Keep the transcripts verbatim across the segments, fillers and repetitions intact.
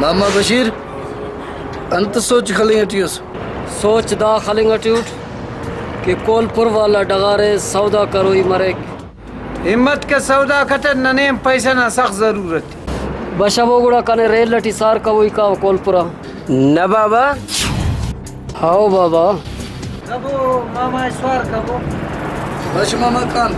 ماما بشیر، انت سوچ خلنگ ٹی اس؟ سوچ دا خلنگ ٹی اٹ کہ کول پور والا ڈغار ءِ سودا کروئی مریک۔ ہمت کہ سودا کتت، ننے ہم پیسہ نا سخت ضرورت ءِ۔ بشبو گڑا کنے ریل ٹی سار کبو، ای کاو کول پورا۔ نہ بابا۔ ہاؤ بابا۔ کبو ماما سوار کبو۔ بش ماما کان۔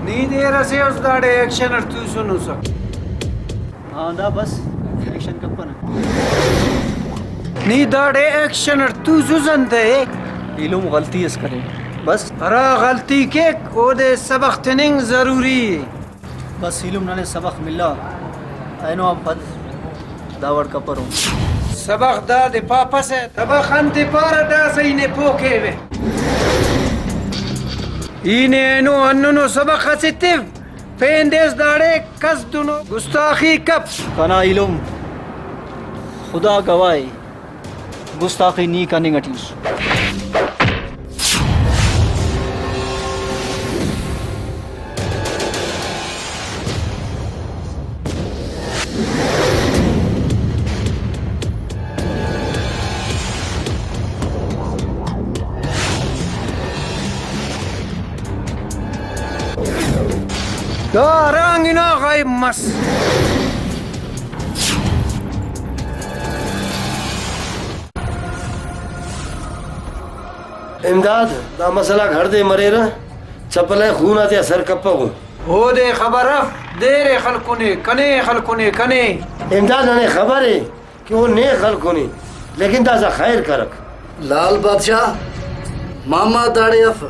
نی دیر اسے اس داڑے ایکشن اٹ توسنس۔ ہاں دا بس، ایکشن کپنہ۔ نی داڑے ایکشن اٹ توسس انتئے؟ ایلم غلطی اس کرے، بس۔ ہرا غلطی کیک، اودے سبخ تننگ ضروری ءِ۔ بس ایلم ننے سبخ ملا، اینو آن پد داوڑ کپرون۔ سبخ دادے پاپسہ، سبخ انت پارہ، داسہ ای نے پہہ کیوہ۔ ای نے اینو ہندنو سبخ اس ایتو، پین دیس داڑے کس دنو گستاخی کپ۔ کنا ایلم خدا گواہ ءِ، گستاخی نی کننگ ٹی اس۔ دا ہرانگ انا غائب مس۔ امداد، دا مسئلہ آک ہڑدے مریرہ، چپلہ خون آتیا سر کپغو۔ اودے خبر اف، دیر ءِ خلکنے، کنے خلکنے، کنے۔ امداد، ننے خبر ءِ کہ او نے خلکنے، لیکن داسہ خیر کرک۔ لال بادشاہ، ماما داڑے اف،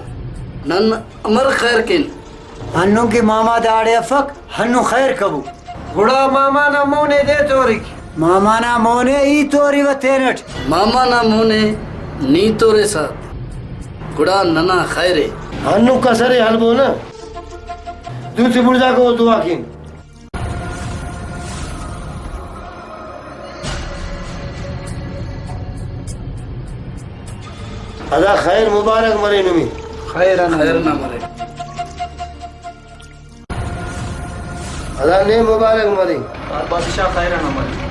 نن امر خیر کین؟ ہندن کہ ماما داڑے افک، ہندن خیر کبو۔ گڑا ماما نا مون ءِ دے توریک۔ ماما نا مون ءِ ای توریوہ تینٹ۔ ماما نا مون ءِ نی توریسہ، گڑا ننا خیر ءِ۔ ہندن کسر ءِ ہلبو نا۔ دوسہ بڑزا کو دعا کین۔ ادا خیر مبارک مرے نمے۔ خیر نا، خیر نا مرے۔ ادا نے مبارک مرے۔ بادشاہ خیر نا مرے۔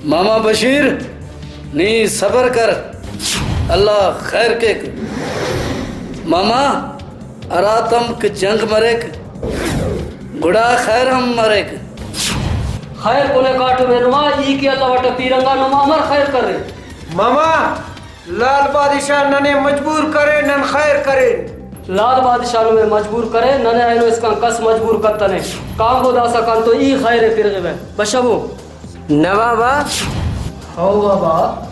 ماما بشیر، نی صبر کر، اللہ خیر کیک۔ ماما، ہراتم کہ جنگ مریک، گڑا خیر ہم مریک۔ خیر کنے کاٹم ءِ نما، ای کہ اللہ وٹ پیرنگا نما امر خیر کرے۔ ماما، لال بادشاہ ننے مجبور کرے، نن خیر کرین۔ لال بادشاہ نمے مجبور کرے، ننے اینو اسکان کس مجبور کتنے۔ کانبو داسہ کن تو ای خیر ءِ پرغوہ۔ بشبو۔ نہ بابا۔ ہو بابا۔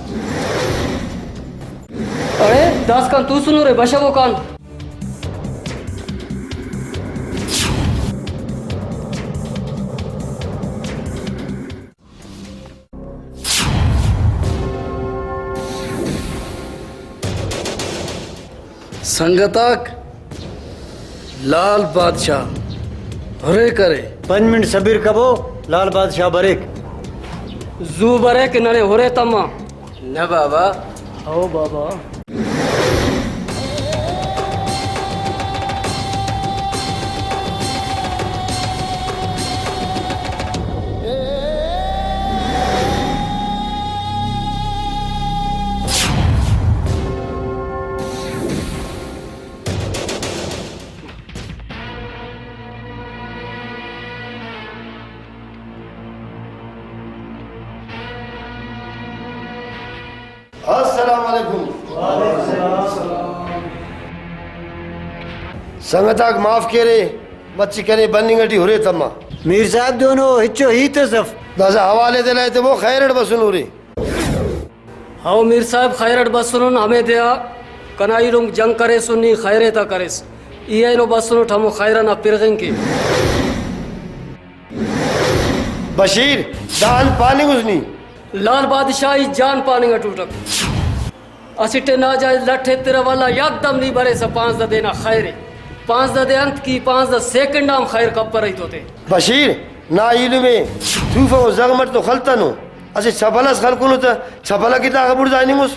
اڑے داسکان توسنو رے، بشبو کان۔ سنگت آک، لال بادشاہ ہرے کرے۔ پنچ منٹ صبر کبو، لال بادشاہ بریک۔ زو بریک، ننے ہرے تما۔ نہ بابا۔ او بابا۔ السلام علیکم۔ سنگت آک معاف کیرے، مچہ کنے بننگ ٹی ہرے تما۔ میر صاحب دونو ہچو ہیت اس اف۔ داسہ حوالے دے لائے تے وہ خیر اٹ بسنو رے۔ ہو میر صاحب، خیر اٹ بسنن، ہمے دے آ کنا ایلم جنگ کریسن، نی خیر ایتا کریس۔ ای اینو بسنٹ ہمو خیر انا پرغنگ کے۔ بشیر، دا انت پاننگ اس نی؟ لال بادشاہ، ای جان پاننگ اٹ اٹک۔ اسٹ ءِ ناجائز لٹ ایترہ، ولدا یکدم نی بریسہ پانزدہ دے نا خیر ءِ۔ پانزدہ دے انت کہ پانزدہ سیکنڈ آن خیر کپرہ ای تو تے۔ بشیر، نا ایلم ءِ توفہ و زغم اٹ تو خلتنو۔ اسہ چھپلہ اس خلکنو تہ چھپلہ کتاخہ بڑزا ہننگس۔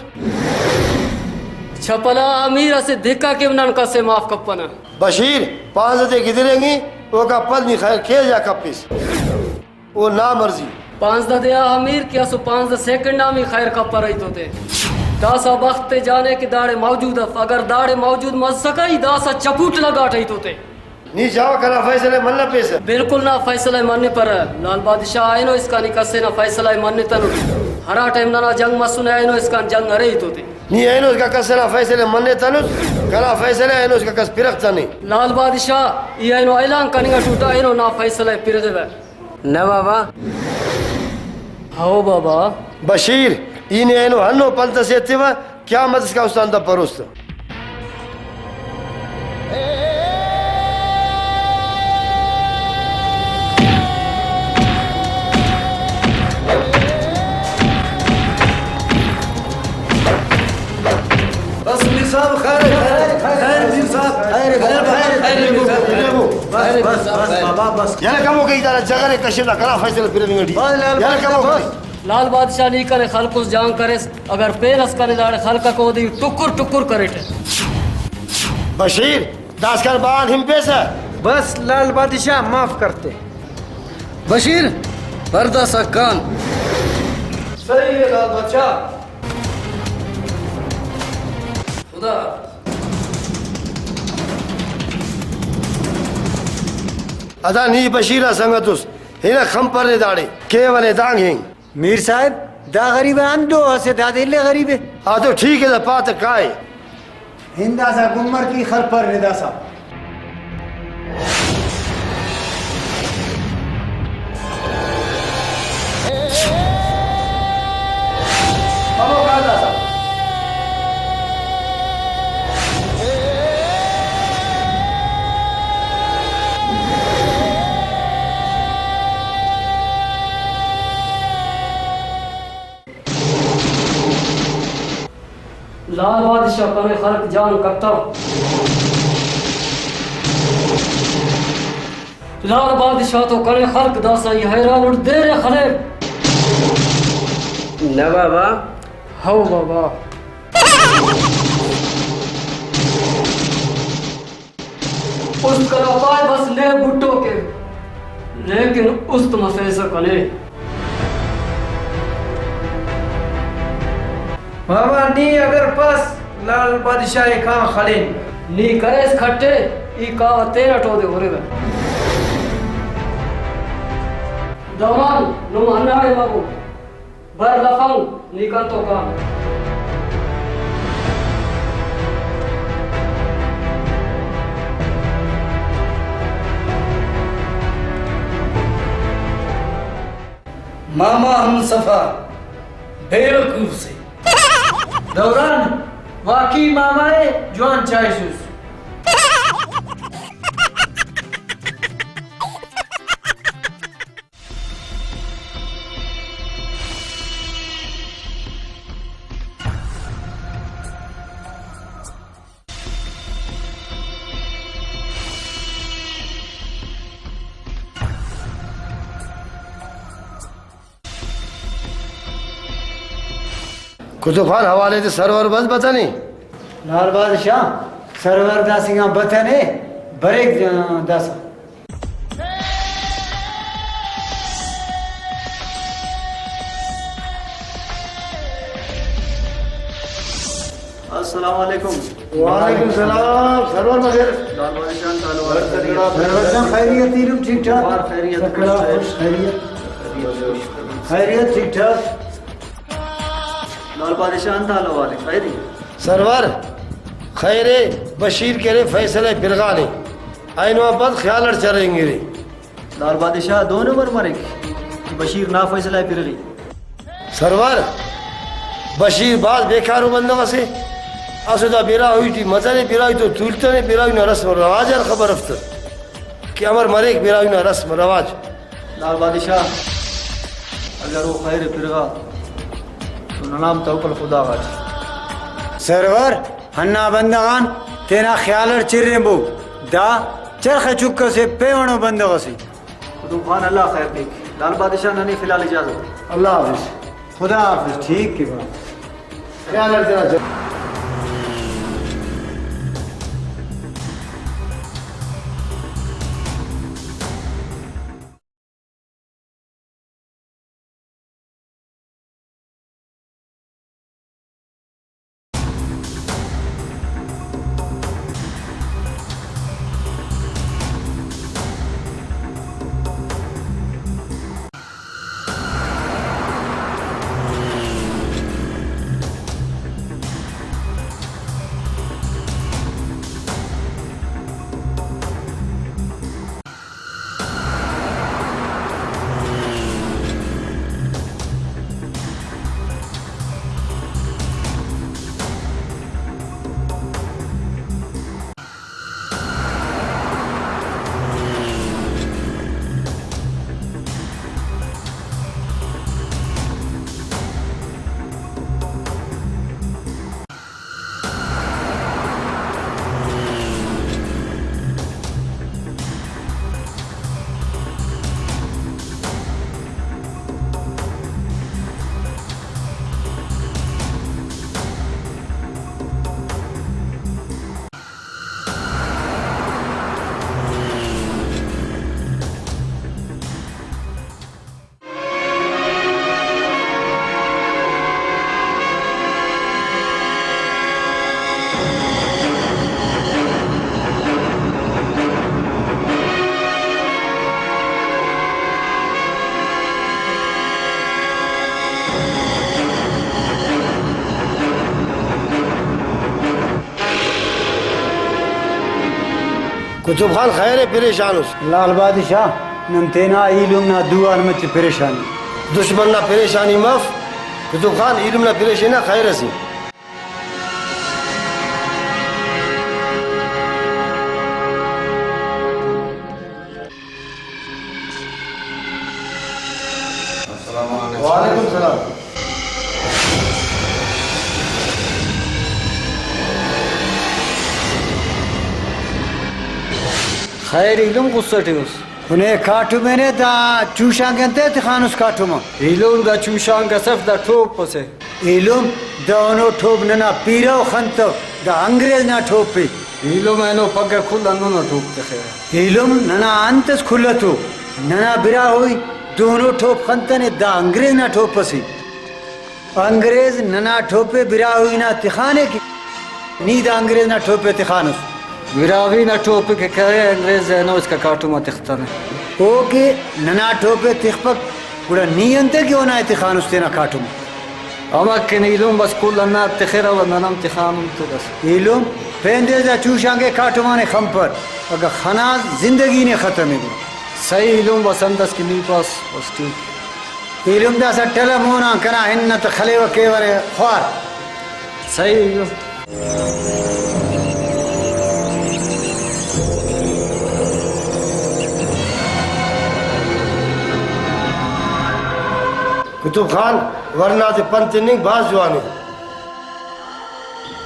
چھپلہ آ امیر اسہ دھکا کہ نن کس ءِ معاف کپنہ۔ بشیر، پانزدہ تے گدرینگی، اوکا پد نی خیر کیس یا کپیس۔ او نا مرضی۔ پانزدہ دے آ امیر کہ اسہ پانزدہ سیکنڈ آن بھی خیر کپرہ ای تو تے۔ داسہ بخت تے جانے کہ داڑے موجود اف، اگر داڑے موجود مسکہ ای داسہ چپوٹ لگاٹہ ای تو تے۔ نی جاوہ کنا فیصلہ ءِ منپیسہ۔ بالکل نا فیصلہ ءِ منپرہ۔ لال بادشاہ، اینو اسکان ای کس ءِ نا فیصلہ ءِ منتنٹ۔ ہرا ٹائم ننا جنگ مسنے اینو اسکان جنگ ارے ای تو تے۔ نی اینو اسکا کس ءِ نا فیصلہ ءِ منتنٹ، کنا فیصلہ ءِ اینو اسکا کس پرغتنے۔ لال بادشاہ، ای اینو اعلان کننگ اٹ اٹا، اینو نا فیصلہ ءِ پرغوہ۔ نہ بابا۔ ہو بابا۔ بشیر، ای نے اینو ہنو پنت اسے ایتیوہ، قیامت اسکا استان دپروس تہ۔ بس میر صاحب، خیر، خیر، خیر، میر صاحب، خیر، خیر، خیر، خیر، خیر، بس، بس، بس، بابا، بس۔ یار کمو کہ ادارہ جگہ نے کشے دا کنا فیصلہ پھر نہیں۔ بس، لال یار بادشاہ، کمو بس۔ کہ۔ لال بادشاہ نی کنے خلکس جان کریس، اگر پین اس کنے داڑے خلکک اودے ٹکر ٹکر کریٹہ۔ بشیر، داسکان بان ہم پیسہ۔ بس لال بادشاہ معاف کرتے۔ بشیر، پردہ سکان۔ صحیح ہے لال بادشاہ۔ خدا حافظ۔ ادا نی بشیر آ سنگت اس، ہنک خمپر نے داڑے، کیوہ نے دانگ ہنگ۔ میر صاحب، دا غریب آ ہندو اسے، دادے الے غریب ءِ۔ آ تو ٹھیک ہے، دا پاتہ کائے۔ ہندا سا گمر کی خلپر نے داسا۔ لال بادشاہ کنے خلق جان کتو۔ لال بادشاہ تو کنے خلق داسا ای حیران اٹ دیر خلیر۔ نہ بابا۔ ہو بابا۔ است کنا پائے بس نے بھٹو کے، لیکن است مفیسہ کنے۔ ماما نی اگر پس لال بادشاہ کان خلین۔ نی کریس کھٹے، ای کاوہ تینٹ اودے ہربہ۔ دمان نم ہنداڑے مبو۔ بر لفنگ، نی کنتو کان۔ ماما ہم صفا بیوقوف سے۔ دوران، واقعی ماما ءِ جوان چائسس۔ کتب خان حوالے تے سرور بس بتنے۔ لال بادشاہ، سرور داسنگا بتنے، بریک داسا۔ السلام علیکم۔ وعلیکم السلام۔ سرور مزید۔ لال بادشاہ تعلق۔ سرور جان خیریت، ایلم ٹھیک ٹھاک؟ خیریت، تکڑا، خوش خیریت۔ خیریت، ٹھیک ٹھاک۔ لال بادشاہ انت حال حوال ءِ؟ خیر ءِ؟ سرور، خیر ءِ، بشیر کہ ارے فیصلہ ءِ پرغانے، اینو آن پد خیال اٹ چرینگرے۔ لال بادشاہ، دہن امر مریک کہ بشیر نا فیصلہ ءِ پرغی؟ سرور، بشیر بھاز بیکارو بندغ اسے۔ اسہ دا براہوئی ٹی متنے، براہوئی تو تولتنے، براہوئی نا رسم و رواج آن خبر افتہ کہ امر مریک براہوئی نا رسم و رواج۔ لال بادشاہ، اگر او خیر ءِ پرغا تو ننا ہم توکل خدا غاٹی۔ سرور، ہندا بندغ آن تینا خیال اٹ چرینبو۔ دا چرخ ءِ چک اسے، پیہنو بندغ اسے۔ قطب خان، اللہ خیر کیک۔ لال بادشاہ، ننے فی الحال اجازت۔ اللہ حافظ۔ خدا حافظ، ٹھیک کہ با۔ خیال اٹ تینا چ-۔ قطب خان، خیر ءِ، پریشان اس؟ لال بادشاہ، نن تینا ایلم نا دو آن مچ پریشان ایں۔ دشمن نا پریشانی مف۔ قطب خان، ایلم نا پریشانی نا خیر اسے۔ وعلیکم السلام۔ خیر ایلم، غصہ ٹی اس؟ کنے کاٹم ءِ نے، دا چوشانک انتئے تخانس کاٹم آ؟ ایلم، دا چوشانک اس اف، دا ٹوپ اسے۔ ایلم، دہنو ٹوپ ننا پیرو خنتو، دا انگریز نا ٹوپ ءِ۔ ایلم، اینو پگہ کل ہندنو ٹوپ تخرہ۔ ایلم، ننا انت اس کل اتو؟ ننا براہوئی دہنو ٹوپ خنتنے، دا انگریز نا ٹوپ اسے۔ انگریز ننا ٹوپ ءِ براہوئی نا تخانے کہ نی دا انگریز نا ٹوپ ءِ تخانس؟ براہوئی نا ٹوپ کہ کرے، انگریز اینو اسکا کاٹم آ تختنے۔ او کہ ننا ٹوپ ءِ تخپک، گڑا نی انتئے کہ اونا ءِ تخانس تینا کاٹم آ؟ امر کن ایلم، بس کل ہندا تخرہ و نن ہم تخانن تو بس۔ ایلم، پین دے دا چوشانک ءِ کاٹم آ نے خنپر، اگہ خناس زندگی نے ختم ءِ گڑا۔ صحیح ایلم، بس انت اس کہ نی پاس، بس ٹھیک۔ ایلم، داسہ ٹلہ مون آن کنا ہن نا تہ خلیوہ کیوہ نے خوار۔ صحیح ایلم۔ قطب خان، ورنا تے پن تننگ بھاز جوان ءِ۔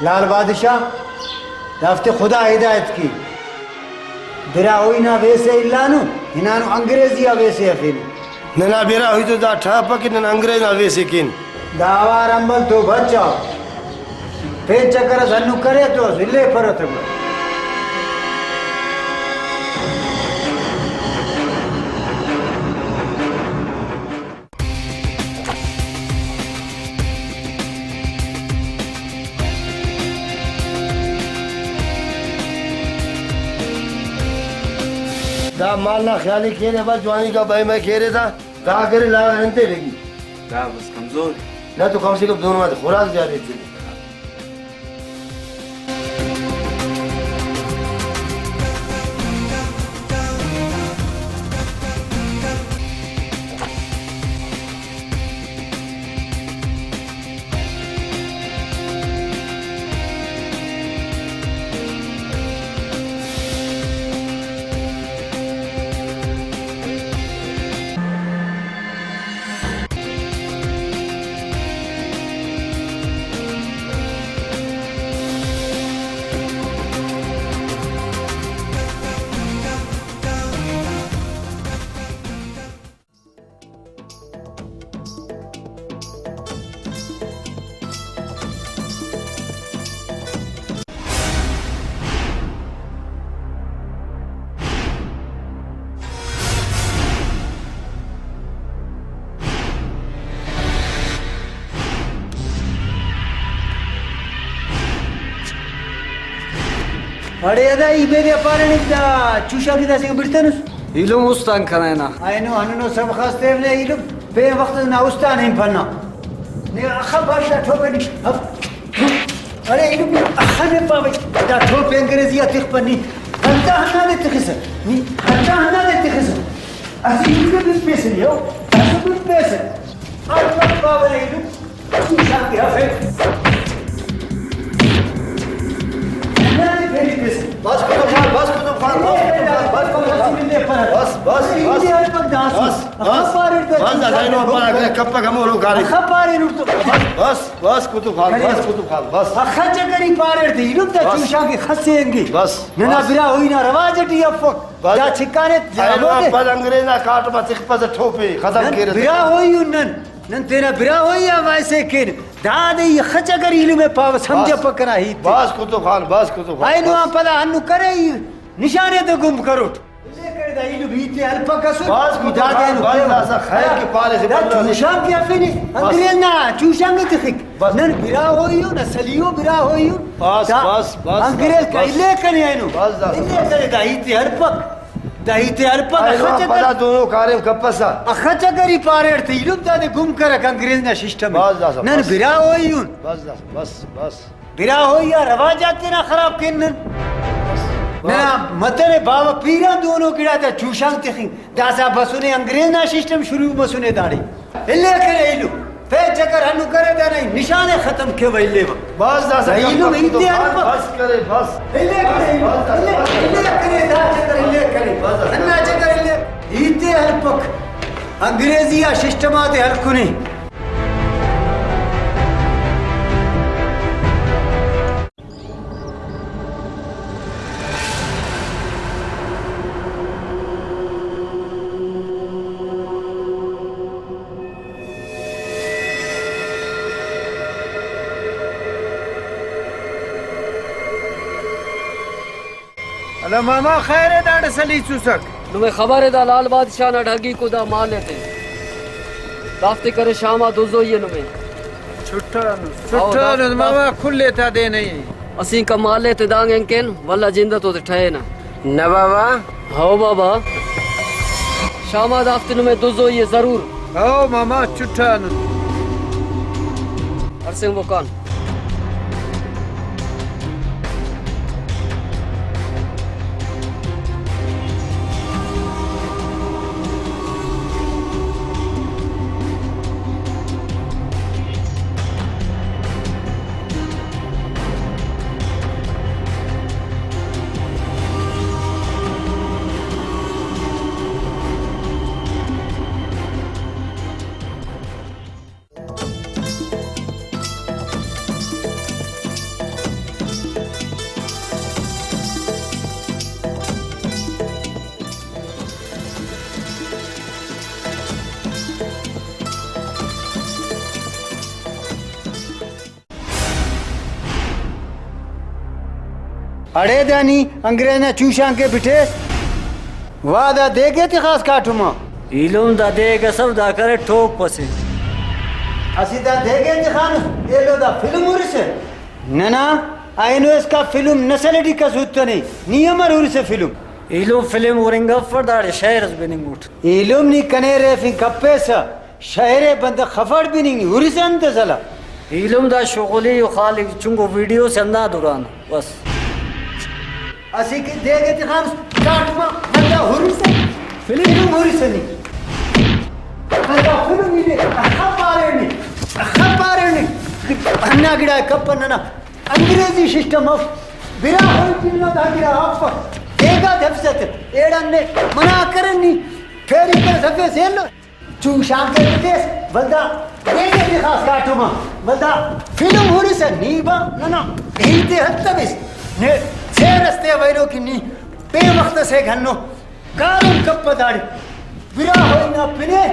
لال بادشاہ، دافتے خدا ہدایت کے۔ براہوئی نا ویسہ الانو، ہنانو انگریزی آ ویسہ ہرفینو۔ ننا براہوئی تو دا ٹہپہ کہ نن انگریز نا ویسہ کین۔ دا اوار امبل تو بچا۔ پین چکر اس ہندن کرے تو اس الیپرہ تہ گڑا۔ دا مال نا خیال ءِ کیرے، بس جوانی کا بئے مئے کیرے تا، دا کرے لا انتے لگی۔ دا بس کمزور۔ نہ تو کم سے کم دونوں آتے خوراک زیادہ تھے۔ اڑے ادا ای بیدے پارے دا چوشا کی داسے بڑتنس۔ ایلم است آن کنا ہنا۔ اینو ہننو سبخ اس تیونے ایلم، پین وخت نا است آن ہم پنا۔ نے اخہ بادشاہ ٹھوپے نی۔ اڑے ایلم اخہ نے پاوے۔ دا ٹھوپے انگریزی آ تخپہ نی۔ ہندا ہندادے تخسہ۔ نی ہندا ہندادے تخسہ۔ اسہ ہیت ءِ بنپیسہ نی، ہو، اسہ بنپیسہ۔ اڑے پاوہ نے ایلم۔ بس کتب خان، بس کتب خان، بس کتب خان، بس کتب خان، بس، بس، بس۔ بس، بس۔ بس، بس، اینو اپنا اگہ کپک ہمو لوکارے۔ بس، بس، کتب خان، بس کتب خان، بس۔ اخہ چکری پاریٹ تہ ایلم دا بس۔ چوشاک خسے انگے۔ بس، ننا بس۔ براہوئی نا رواج ٹی افک۔ بس۔ دا چکانے اینو ہمودے۔ پد انگریز نا کاٹم آ تخپسہ ٹھوپے ختم نن کیرہ۔ براہوئی ان نن۔ نن تینا براہوئی آ وائسے کین۔ دادے ای خچ اگر ایلم ءِ پاوہ سمجھپہ بس۔ کنا ہیت ءِ۔ بس کتب خان، بس کتب خان، اینو بس۔ آن پدا ہندن کرے ای نشانے تے گم کروٹ۔ الیکہ دا ایلم ہیت ءِ ہلپک اسر۔ بس کتب دادے خان، اینو بس کیوہ۔ داسہ خیر کہ پاریسہ دا بندغ۔ چوشانک کہ ارفینے، بس۔ انگریز نا چوشانک تخک۔ بس۔ نن براہوئی ان، اصلی او براہوئی ان۔ بس، دا بس، بس، انگریز بس، کا بس۔ الیکہ نے اینو۔ بس، بس، الیکہ نے دا ہیت ءِ ہلپک۔ دا ہیت ءِ ہلپک اینو اخہ چکر۔ پدا دونو کاریم کپسہ۔ اخہ چکر ای پاریٹ تہ ایلم دادے گم کرک انگریز نا سسٹم ءِ۔ بس داسہ نن بس۔ براہوئی ان۔ بس داسہ بس، بس۔ براہوئی آ رواجات تینا خراب کین نن۔ بس۔ ننا متنے باوہ پیران دونو گڑا تا چوشانک تخنگ۔ داسہ بسنے انگریز نا سسٹم شروع مسنے داڑے۔ الیکہ نے ایلم۔ پین چکر ہندن کرے دانا نشان ءِ ختم کیوہ الیوہ۔ بس داسہ دا ایلم کم ہیت ءِ کتب خان، ہلپک۔ بس کرے، بس۔ الیکہ نے ایلم۔ بس داسہ الیکہ نے، الیکہ نے دا چکر الیکہ نے۔ بس داسہ۔ ہندا چکر الیکہ۔ ہیت ءِ ہلپک۔ انگریزی آ سسٹم آتے ہلکنے۔ ہلو ماما، خیر ءِ؟ داڑے سلیسوسک۔ نمے خبر ءِ دا لال بادشاہ نا ڈھگیکو دا مال ءِ تے۔ دافتے کرے شام آ دزوئی ءِ نمے۔ چھٹانس، ہاں، چھٹانس دا، ماما، دا کل ءِ تا دے نہیں۔ اسینکا مال ءِ تے دانگ اینگ کین، ولدا جند تو تے ٹھہینہ۔ نہ بابا۔ ہو بابا۔ شام آ دافتے نمے دزوئی ءِ ضرور۔ ہو ماما، چٹھانن۔ ہرسنگ بوکان۔ اڑے دا نی انگریز نا چوشانک ءِ بٹیس۔ واہ، دا دیگ ءِ تخاس کاٹم آ۔ ایلم دا دیگ اس اف، دا کرے ٹوپ اسے۔ اسہ دا دیگ ءِ تخانس، ایلو دا فلم ہرسہ۔ ننا اینو اسکا فلم نسل ٹی کس اتنے، نی امر ہرسہ فلم؟ ایلم فلم ہرنگ افٹ، داڑے شئیر اس بننگ اٹ۔ ایلم نی کنے ریفنگ کپیسہ۔ شئیر ءِ بندغ خفاٹ بننگ نی، ہرسہ انت اس ہلہ؟ ایلم دا شغلی و خالی چنگو ویڈیو سے ہندا دوران بس۔ اسہ کہ دیگ ءِ تخانس کاٹم آ، بندغ ہرسہ، فلم ہرسہ نی۔ بندغ فلم ہی نے، اخہ پارے نے، اخہ پارے نے۔ ہندا گڑا کپہ ننا انگریزی سسٹم اف، براہوئی ٹی ننا دا گڑا افک۔ دیگا دفسہ تہ ایڑان نے منع کرن نی، پھیری کر سفیس ایلو۔ چوشانک ءِ تس، ولدا دیگ ءِ تخاس کاٹم آ، ولدا فلم ہرسہ نی با ننا ہیت ءِ ہلتویس۔ نے سیر اس تیوہ ایلو کہ نی پین وخت اسے گھنو کاریم کپہ داڑے۔ براہوئی نا پن ءِ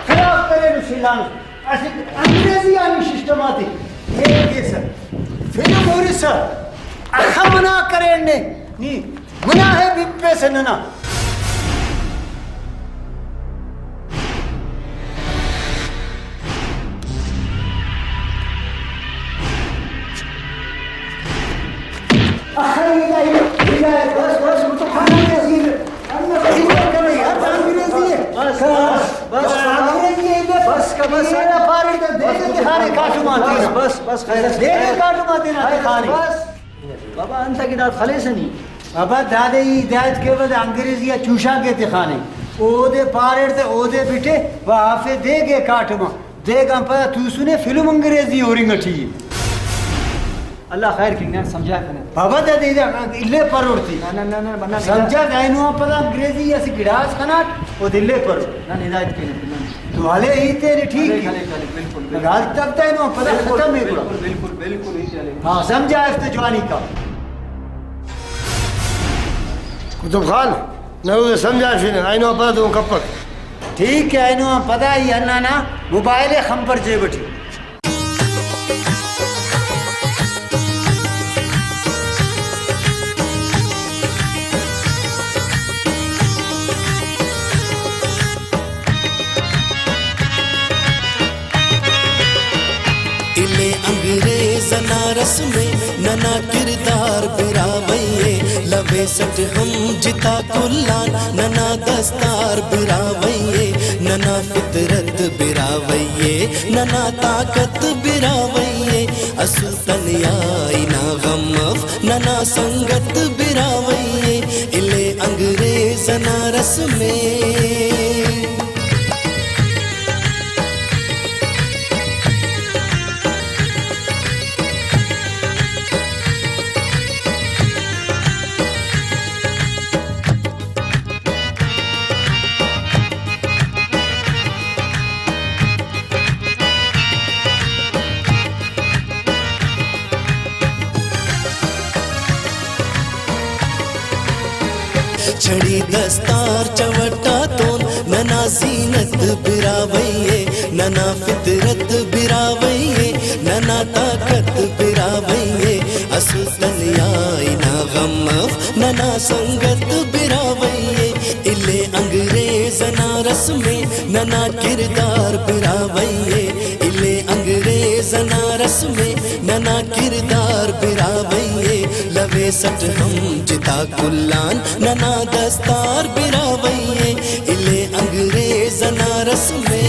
خراب کرینس، الانس۔ اسہ انگریزی آ نی سسٹم آتے ہیل کیسہ، فلم ہرسہ، اخہ منع کرین نے، نی منع ءِ بنپیسہ ننا۔ اخہ ای دا ہیل بس، بس، بس، بس، بس، خیر۔ دے دے کاٹم آ تینا۔ بس، بس، خیر۔ دے دے کاٹم آ تینا، تے خانے۔ بس۔ بابا، انت کہ داد خلیسہ نی۔ بابا، دادے ای ہدایت کیوہ، دا انگریزی آ چوشاک ءِ تخانے۔ اودے پاریٹ تہ اودے بٹے، و آفے دے گے کاٹم آ۔ دے گان پدا توسنے فلم انگریزی ہورنگ اٹی ءِ۔ اللہ خیر کنگ، نن سمجھا کنے۔ بابا، دا دے دا الے پروڑ تے۔ نہ، نہ، نہ، نہ، بنا سمجھا، دا اینو آن پدا انگریزی اسہ گڑاس خناٹ، او دے الے پروڑ۔ نن ہدایت کینہ، نن۔ تو ہلے ہیت ارے، ٹھیک ارے۔ ہلے، ہلے، بالکل، بالکل۔ گال تب دا اینو آن پدا بالکل، ختم ءِ گڑا۔ بالکل، بالکل، بالکل، ہیت ارے۔ ہاں، سمجھا ایفتے جوانی کا۔ قطب خان، نہ او سمجھا فینے، اینو آن پدا تو کپک۔ ٹھیک ہے، اینو آن پدا ای ہنانا موبائل ءِ خمپر جیب ٹی۔ الے انگریز نا رسم ءِ، ننا کردار براہوئی ءِ، لویسٹ ہم جتا کل آن ننا دستار براہوئی ءِ، ننا فطرت براہوئی ءِ، ننا طاقت براہوئی ءِ، اسل تنیائی نا غم اف، ننا سنگت براہوئی ءِ، الے انگریز نا رسم ءِ۔ چھڑی دستار چوٹا تون ننا زینت براہوئی ءِ، ننا فطرت براہوئی ءِ، ننا طاقت براہوئی ءِ، اسل تنیائی نا غم اف، ننا سنگت براہوئی ءِ، الے انگریز نا رسم ءِ، ننا کردار براہوئی ءِ، الے انگریز نا رسم ءِ، ننا کردار براہوئی ءِ، لویسٹ ہم جتا کل آن ننا دستار براہوئی ءِ، الے انگریز نا رسم ءِ۔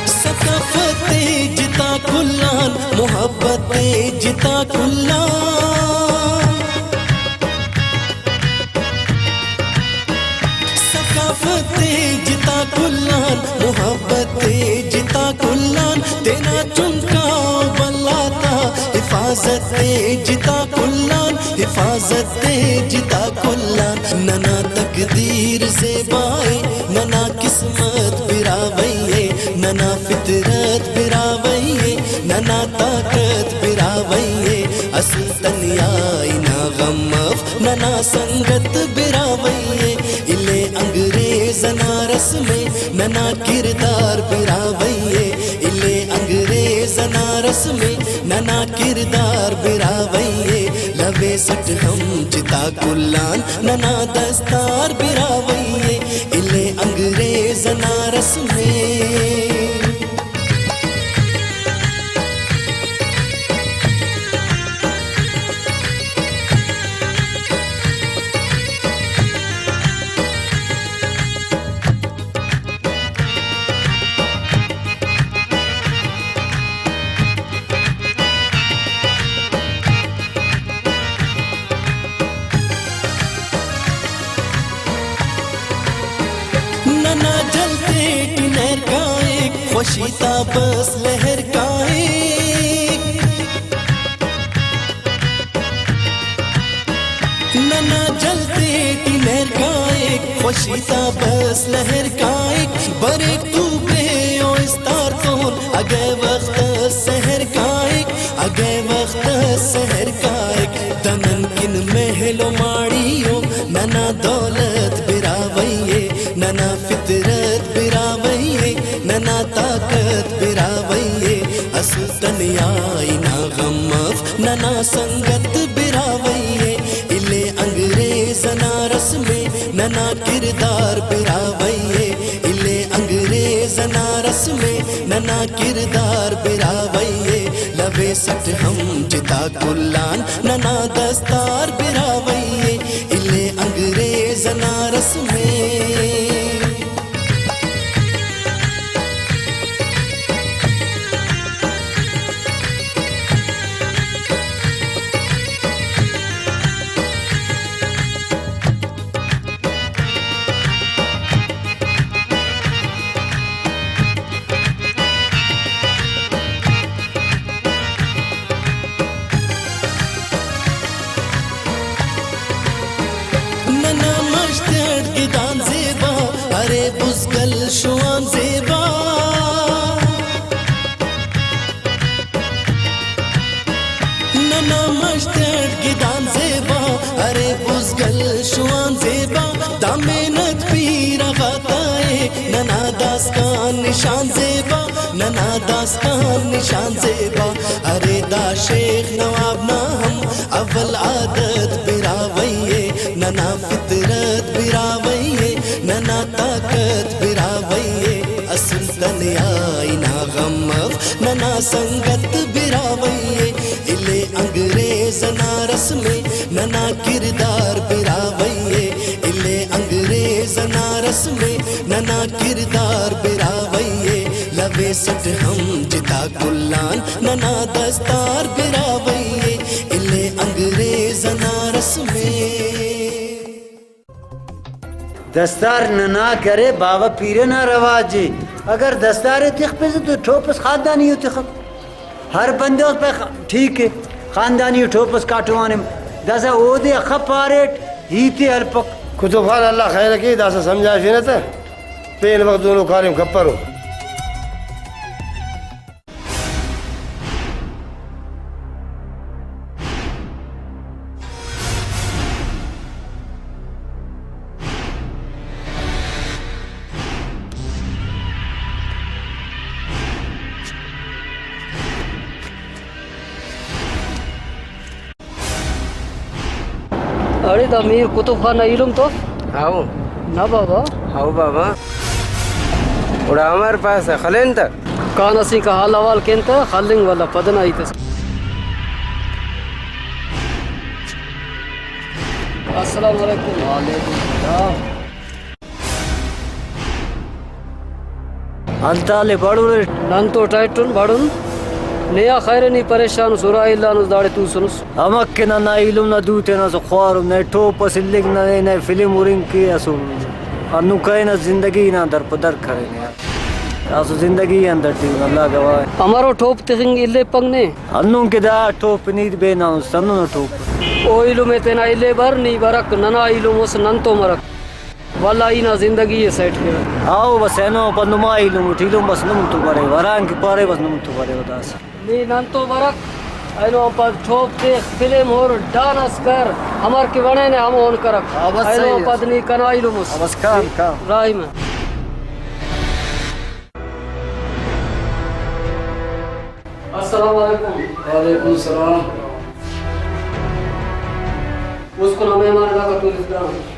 ثقافت ءِ جتا کل آن، محبت ءِ جتا کل آن۔ ثقافت ءِ جتا کل آن، محبت ءِ جتا کل آن، تینا چنکا و بھلا تا حفاظت ءِ جتا کل آن، حفاظت ءِ جتا کل آن۔ ننا تقدیر زیبا ءِ، ننا قسمت براہوئی ءِ، ننا فطرت براہوئی ءِ، ننا طاقت براہوئی ءِ، اسل تنیائی نا غم اف، ننا سنگت براہوئی ءِ، الے انگریز نا رسم ءِ، ننا کردار براہوئی ءِ، الے انگریز نا رسم ءِ، ننا کردار براہوئی ءِ، لویسٹ ہم جتا کل آن ننا دستار براہوئی ءِ، الے انگریز نا رسم ءِ۔ ننا جل تیٹی نہر کائک، خوشی تا بس لہر کائک۔ ننا جل تیٹی نہر کائک، خوشی تا بس لہر کائک۔ بریک تو بے او استار تون، اگہ وخت اس سحر کائک، اگہ وخت اس سحر کائک۔ دنن کن محل و ماڑی او، ننا دولت براہوئی ءِ، ننا فطرت براہوئی ءِ، ننا طاقت براہوئی تنیائی نا غم اف ننا سنگت براہوئی ءِ، الے انگریز انا رسم ءِ ننا کردار براہوئی ءِ، الے انگریز انا رسم ءِ ننا کردار براہوئی ءِ، لویسٹ ہم جتا کلان ننا دستار براہوئی ءِ، الے انگریز انا رسم ءِ۔ ننا مش تیٹ گدان زیبا، ارے بزگل شوان زیبا۔ ننا مش تیٹ گدان زیبا، ارے بزگل شوان زیبا۔ دا محنت پیرہ غاتا ءِ، ننا داسکان نشان زیبا۔ ننا داسکان نشان زیبا، ارے دا شیخ نواب نا ہم اول عادت براہوئی ءِ، ننا فطرت براہوئی ءِ، ننا طاقت براہوئی ءِ۔ اسل تنیائی نا غم اف ننا سنگت براہوئی ءِ، الے انگریز انا رسم ءِ ننا کردار براہوئی ءِ، الے انگریز انا رسم ءِ ننا کردار براہوئی ءِ، لویسٹ ہم جتا کلان ننا دستار براہوئی ءِ، الے انگریز انا رسم ءِ۔ دستار ننا کرے، بابا پیرہ نا رواج ءِ۔ اگر دستار ءِ تخپسہ تو ٹوپس خاندانی ءُ تخک۔ ہر بندغ پہ خ-، ٹھیک ءِ، خاندانی ٹوپس کاٹوان ءِ، داسہ اودے اخہ پاریٹ، ہیت ءِ ہلپک۔ کتب خان، اللہ خیر ءِ کے، داسہ سمجھائفینہ تہ، پین وخت دونو کاریم کپرو۔ اڑے دا میر قطب خان نا ایلم تو اف؟ ہاؤ۔ نہ بابا۔ ہاؤ بابا۔ گڑا امر پاسہ، خلین تہ؟ کان اسیکا حال احوال کین تہ خلنگ، ولدا پدنا ہیت اس۔ السلام علیکم۔ وعلیکم السلام۔ ہلتالے بڑوڑے۔ نن تو ٹائٹن بڑن، نے آ خیر نی پریشان اس، ارا ایلانس داڑے توسنس۔ ہمک کہ ننا ایلم نا دو تینا اسہ خوارم، نئے ٹوپ اس الک، نئے، نئے فلم ہرنگ کے اسو۔ ہندن کرینس زندگی نا در پہ در کرینے۔ اسو زندگی آن دڑدی، اللہ گواہ۔ امرو ٹوپ تخنگ الیپنگ نے؟ ہندن کہ دا ٹوپ نی بے ناموس ہندن ٹوپ۔ او ایلم ءِ تینا الیبر، نی برک ننا ایلم اس نن تو مرک۔ ولدا ای نا زندگی ءِ سیٹ کیوہ۔ ہاؤ، بس اینو پد نما ایلم اٹ ایلم بس نم تو بریو، ہرانگ کہ پارے بس نم تو بریو داسہ۔ نی نن تو برک، اینو آن پد ٹوپ تیخ، فلم ہر، ڈانس کر، امر کہ بنینے ہمون کرک۔ ہاں، بس اینو صحیح آن پد اس۔ نی کنا ایلم اس۔ ہاں، بس کام، کام۔ راہی مہ۔ السلام علیکم۔ وعلیکم السلام۔ مسکنا مہمان علاقہ ٹورسٹ گراؤنڈ۔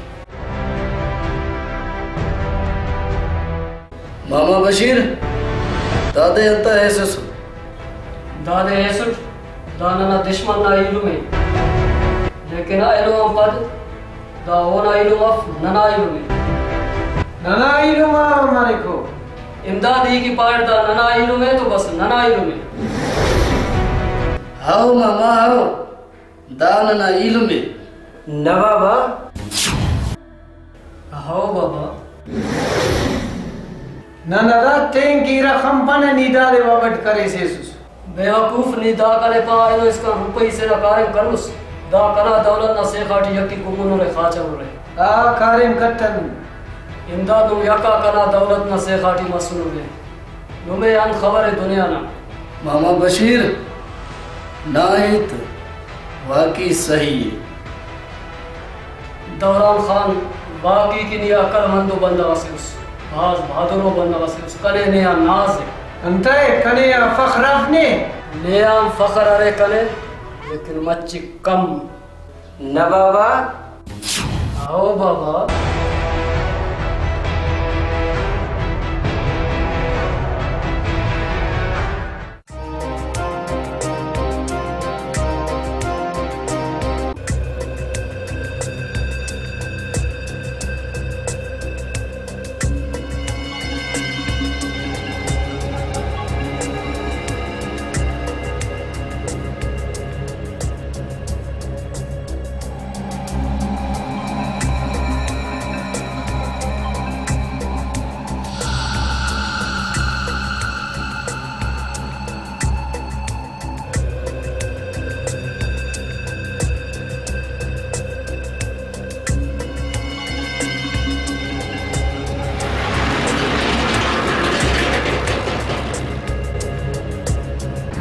ماما بشیر، دادے انت ایسس؟ دادے ایسٹ، دا ننا دشمن نا ایلم ءِ، لیکن اینو آن پد دا اونا ایلم اف، ننا ایلم ءِ۔ ننا ایلم آ مریکو۔ امداد ای کہ پاریٹ دا ننا ایلم ءِ تو بس ننا ایلم ءِ۔ ہاؤ ماما، ہاؤ۔ دا ننا ایلم ءِ۔ نہ بابا۔ ہو بابا۔ نن ہرا تین کہ ارا خن پانہ نی دادے وابٹ کریسیسس۔ بیوقوف، نی دا کنے پا اینو اسکان روپئی سے نا کاریم کنس؟ دا کنا دولت نا سیخا ٹی یکے کنگنرے خاچنرے۔ آ کاریم کتن۔ امداد، نم یکا کنا دولت نا سیخا ٹی مسنرے۔ نمے انت خبر ءِ دنیا نا؟ ماما بشیر، نا ہیت واقعی سہی ءِ۔ دوران خان، واقعی کہ نی عقل مندو بندغ اسے اس، بھاز بہادرو بندغ اسے اس، کنے نے آ ناز ءِ۔ انتئے کنے آ فخر اف نے؟ نے آن فخر ارے کنے، لیکن مچک کم۔ نہ بابا۔ ہو بابا۔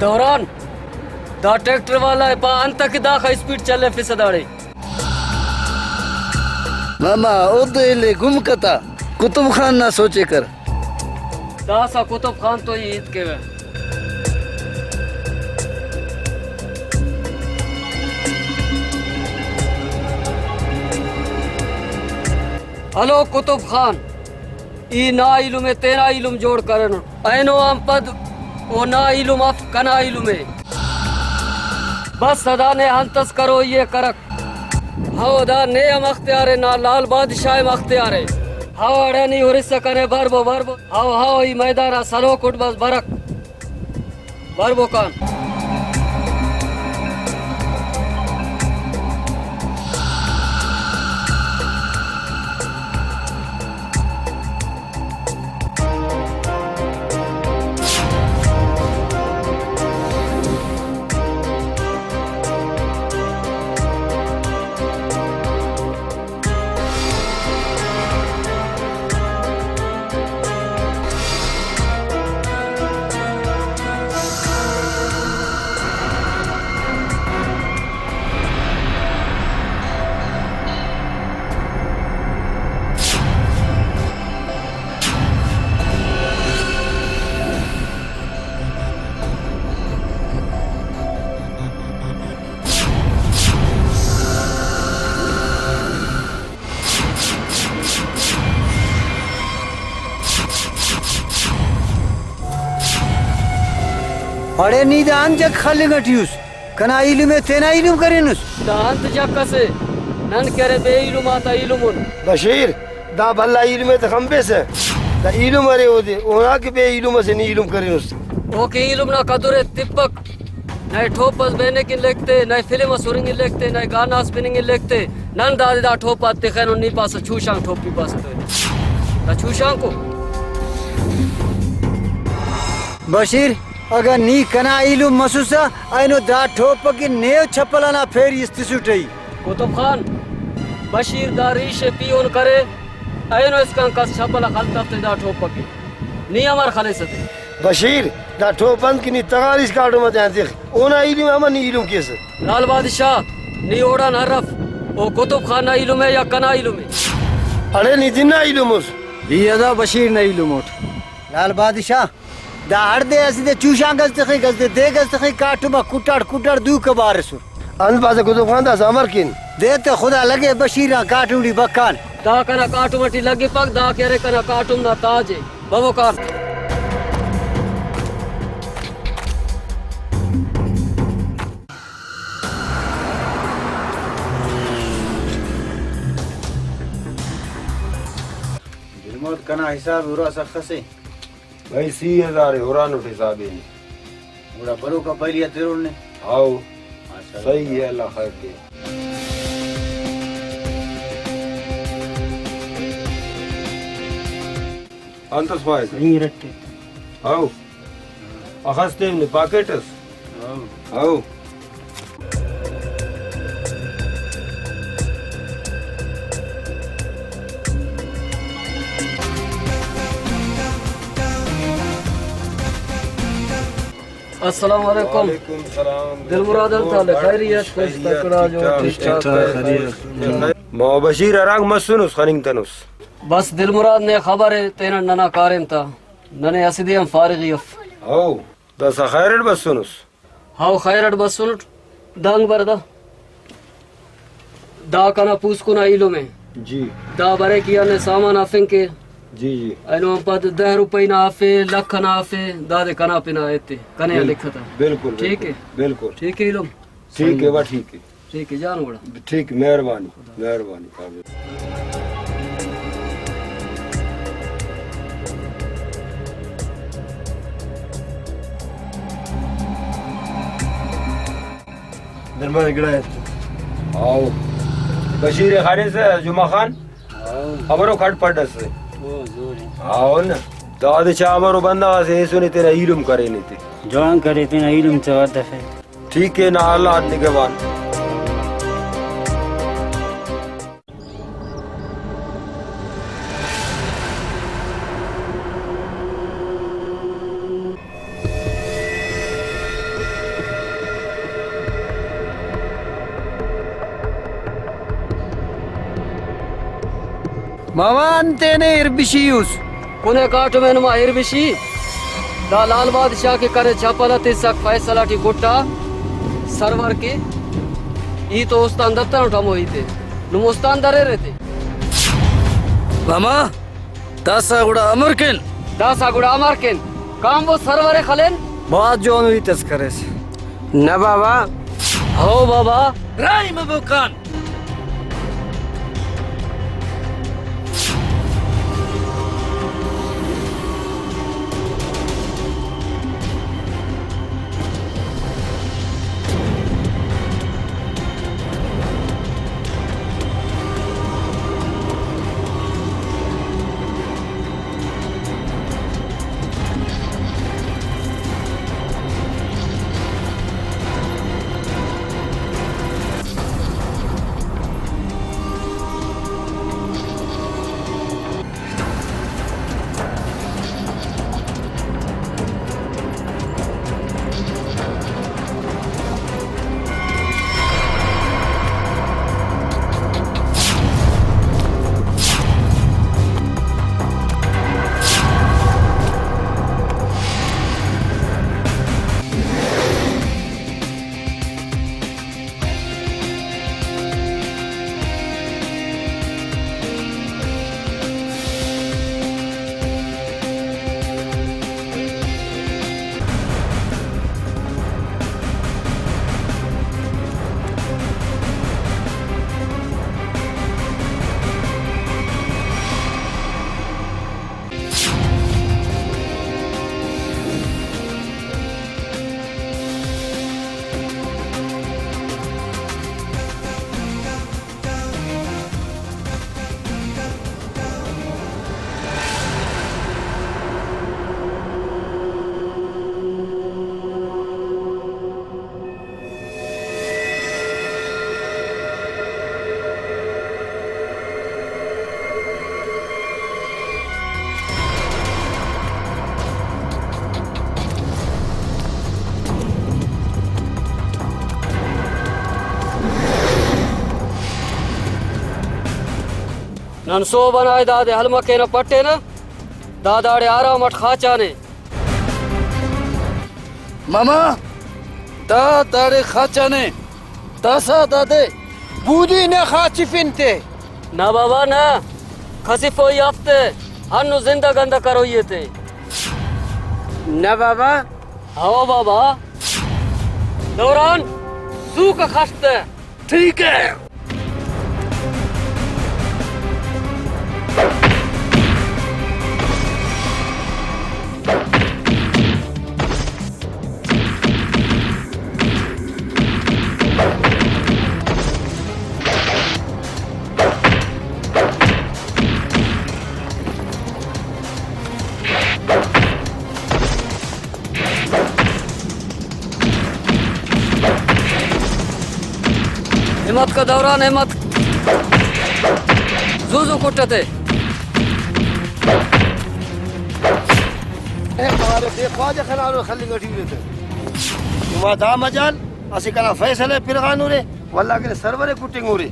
دوران، دا ٹریکٹر والا ءِ پا انت کہ داخہ اسپیڈ چلیفسہ داڑے۔ ماما، اود ایلے گم کتا، قطب خان نا سوچے کر۔ داسہ قطب خان تو ہیت کیوہ۔ ہلو قطب خان، ای نا ایلم ءِ تینا ایلم جوڑ کرینٹ۔ اینو آن پد او نا ایلم اف، کنا ایلم ءِ۔ بس ادا نے انت اس کروئی ءِ کرک۔ ہو، دا نے ہم اختیار ءِ، نا لال بادشاہ ہم اختیار ءِ۔ ہو، اڑے نی ہرسہ کنے، بر بو، بر بو۔ ہو، ہو، ای میدان آ سلوک اٹ بس برک۔ بر بوکان۔ اڑے نی دا انت جک خلنگ ٹی اس؟ کنا ایلم ءِ تینا ایلم کرینس۔ دا انت جک اسے؟ نن کہ ارے بے ایلم آتا ایلم ان۔ بشیر، دا بھلا ایلم ءِ تہ خنپیسہ۔ دا ایلم ارے اودے، اونا کہ بے ایلم اسے نی ایلم کرینس۔ او کہ ایلم نا قدر ءِ تپک۔ نئے ٹوپ اس بیننگ کن لکھتے، نئے فلم اس ہرنگ کن لکھتے، نئے گانا اس بننگ کن لکھتے۔ نن دادے دا ٹوپ آتے تخینن، نی پاسہ چوشانک ٹوپی پاسہ تو۔ دا چوشانکو۔ بشیر، اگہ نی کنا ایلم مسوسہ، اینو دا ٹوپ اکن نیو چھپل انا پھیری اس تسٹ ای۔ قطب خان، بشیر دا ریش ءِ پیہن کرے، اینو اسکان کس چھپل آ خلتو تے دا ٹوپ اکن۔ نی امر خلیسہ تے؟ بشیر، دا ٹوپ بند کہ نی تغاریس کاٹم آتیان تخ۔ اونا ایلم امر نی ایلم کیسہ۔ لال بادشاہ، نی اوڑان ہرف، او قطب خان نا ایلم ءِ یا کنا ایلم ءِ؟ اڑے نی دن نا ایلم اس۔ ای ادا بشیر نا ایلم اٹ۔ لال بادشاہ، دا ہڑدے اسہ دے چوشانک اس تخک، اسہ دے دیگ اس تخک، کاٹم آ کٹاڑ کٹاڑ دو کبارسر۔ انت پاسہ قطب خان، داسہ امر کین؟ دے تہ خدا لگے بشیر آن کاٹم ٹی بکان۔ دا کنا کاٹم ٹی لگپک، دا کہ ارے کنا کاٹم نا تاج ءِ۔ ببو کان۔ دلمراد، کنا حساب ہرا سخ اسے۔ بھائی، سی ہزار ءِ ہرانٹ حساب ءِ۔ گڑا بروک آ پہلی آ ترون نے۔ ہاؤ۔ ماشاءاللہ۔ صحیح ءِ، اللہ خیر کے۔ انت اس خواہک؟ صحیح رکھے۔ ہاؤ۔ اخس تیو نے پاکٹ اس؟ ہاؤ۔ ہاؤ۔ السلام علیکم۔ وعلیکم السلام۔ دل مراد، انت حال ءِ؟ خیریت؟ خوش، خیریت، تکڑا، ٹھیک جو ٹھاک، ٹھیک ٹھاک، خیریت۔ خیریت۔ ماما بشیر ہرانگ مسنس، خننگ تنس۔ بس دل مراد، نے خبر ءِ، تینٹ ننا کاریم تا۔ ننے اسہ دے ہم فارغی اف۔ ہو، داسہ خیر اٹ بسنس؟ ہاؤ، خیر اٹ بسنٹ۔ دانگ بر دا۔ دا کنا پوسکن آ ایلم ءِ۔ جی۔ دا بریک ای آ نے سامان ہرفنگ کے۔ جی، جی۔ اینو آن پد دہ روپئی نا ہرفے، لکھ ئنا ہرفے، دادے کنا پن آ ایتے، کنے آ بل-، لکھتہ۔ بالکل، ٹھیک بالکل، ءِ؟ بالکل۔ ٹھیک ءِ ایلم؟ ٹھیک ءِ، وا ٹھیک ءِ۔ ٹھیک ءِ جان گڑا۔ ٹھیک، مہربانی، مہربانی۔ درمان گڑا ایت۔ ہاؤ۔ بشیر خانے سے جمعہ خان۔ ہاؤ۔ ہمرو کھڈ پڈ اسے۔ او، زور ءِ۔ ہاؤ نا۔ دادے چا ہمرو بندغ اسے ایسنے تینا ایلم کرینے تے۔ جوان کرے تینا ایلم تے ودفے۔ ٹھیک ءِ نا، اللہ نگہبان۔ ماما انتینے اربشی اس؟ کنے کاٹم ءِ نما اربشی۔ دا لال بادشاہ کہ کنے چپل ءِ تسک فیصلہ ٹی کٹا سرور کے۔ ای تو استان دتنٹ ہمو ہیتے۔ نم استان دریرے تے۔ ماما، داسہ گڑا امر کن۔ داسہ گڑا امر کن۔ کانبو سرور ءِ خلین۔ بھاز جوانو ہیت اس کریس۔ نہ بابا۔ ہو بابا۔ راہی مبو کان۔ نن سہب ئنا دادے ہلمہ کینہ پٹینہ، دا داڑے آرام اٹ خاچانے۔ ماما، دا داڑے خاچانے، داسہ دادے بودی نا خاچفن تے۔ نہ بابا نہ، کھسفوئی اف تے، ہنو زندہ گندہ کروئی تے۔ نہ بابا۔ ہو بابا۔ دوران، زوک خش تے۔ ٹھیک ءِ۔ ہمت کر دوران، ہمت۔ زو زو کٹ تے۔ اے مارے بے خواجہ خنانو خلنگ ٹی ارے تے۔ نما دا مجال اسہ کنا فیصلہ پرغانورے، ولدا کنے سرورے کٹنگورے۔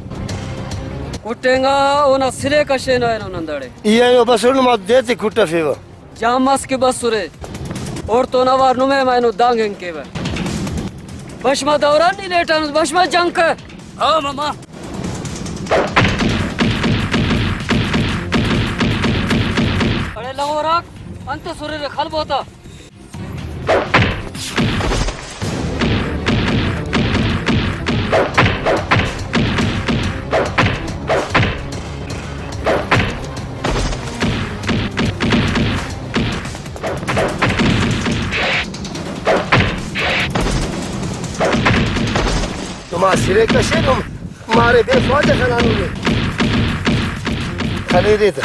کٹینگا اونا سلے کشینو اینو نن داڑے۔ ای اینو بسر نما دے تے کٹفیوہ۔ جام مس کہ بسرے۔ اوڑتون اوار نمے ہم اینو دانگ ہنگ کیوہ۔ بش مہ دوران نی لیٹانس، بش مہ جنگ کہ۔ ہاں ماما۔ اڑے لغوراک، انت سررے خلبو تا۔ نما سرے کشینم، مارے بے خواجہ خنانو نے۔ خلیرے تہ۔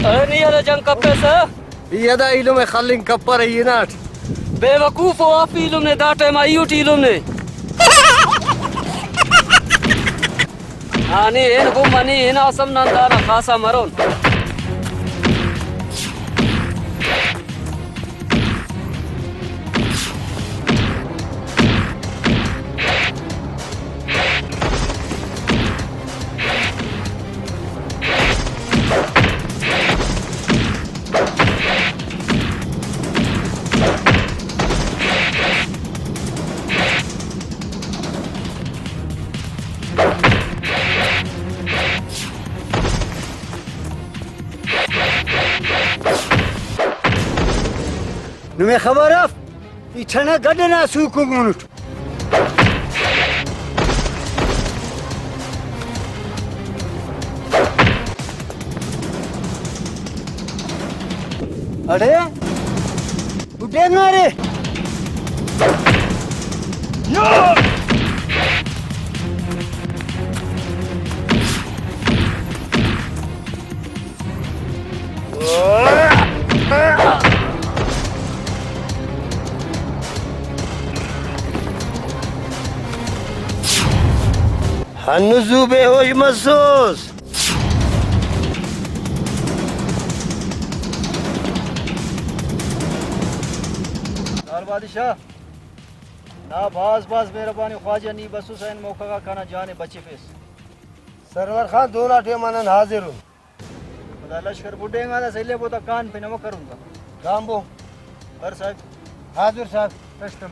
اے نی ادا جنگ کپیسہ؟ ای ادا ایلم ء خلنگ کپرہ ای ہناٹ۔ بے وقوف و آف ایلم نے، دا ٹائم آ ای اٹ ایلم نے۔ ہاں نی ہن گم منی ہناسم، نن دانا خاصا مرون۔ نمے خبر اف، ای چھنا گڈ ئنا سوکو مونٹ۔ اڑے، بڈینگا ارے۔ ہندن زو بے ہوش مسوس۔ لال بادشاہ، نا بھاز بھاز مہربانی خواجہ، نی بسوسہ اینو موقع غا کنا جان ء بچفیس۔ سرور خان، دو نا ٹائم آ نن حاضر ان۔ دا لشکر بڈینگا دا سیلے بوتا کان پہ نمک کرون تا۔ کامبو۔ بر صاحب۔ حاضر صاحب۔ کسٹم۔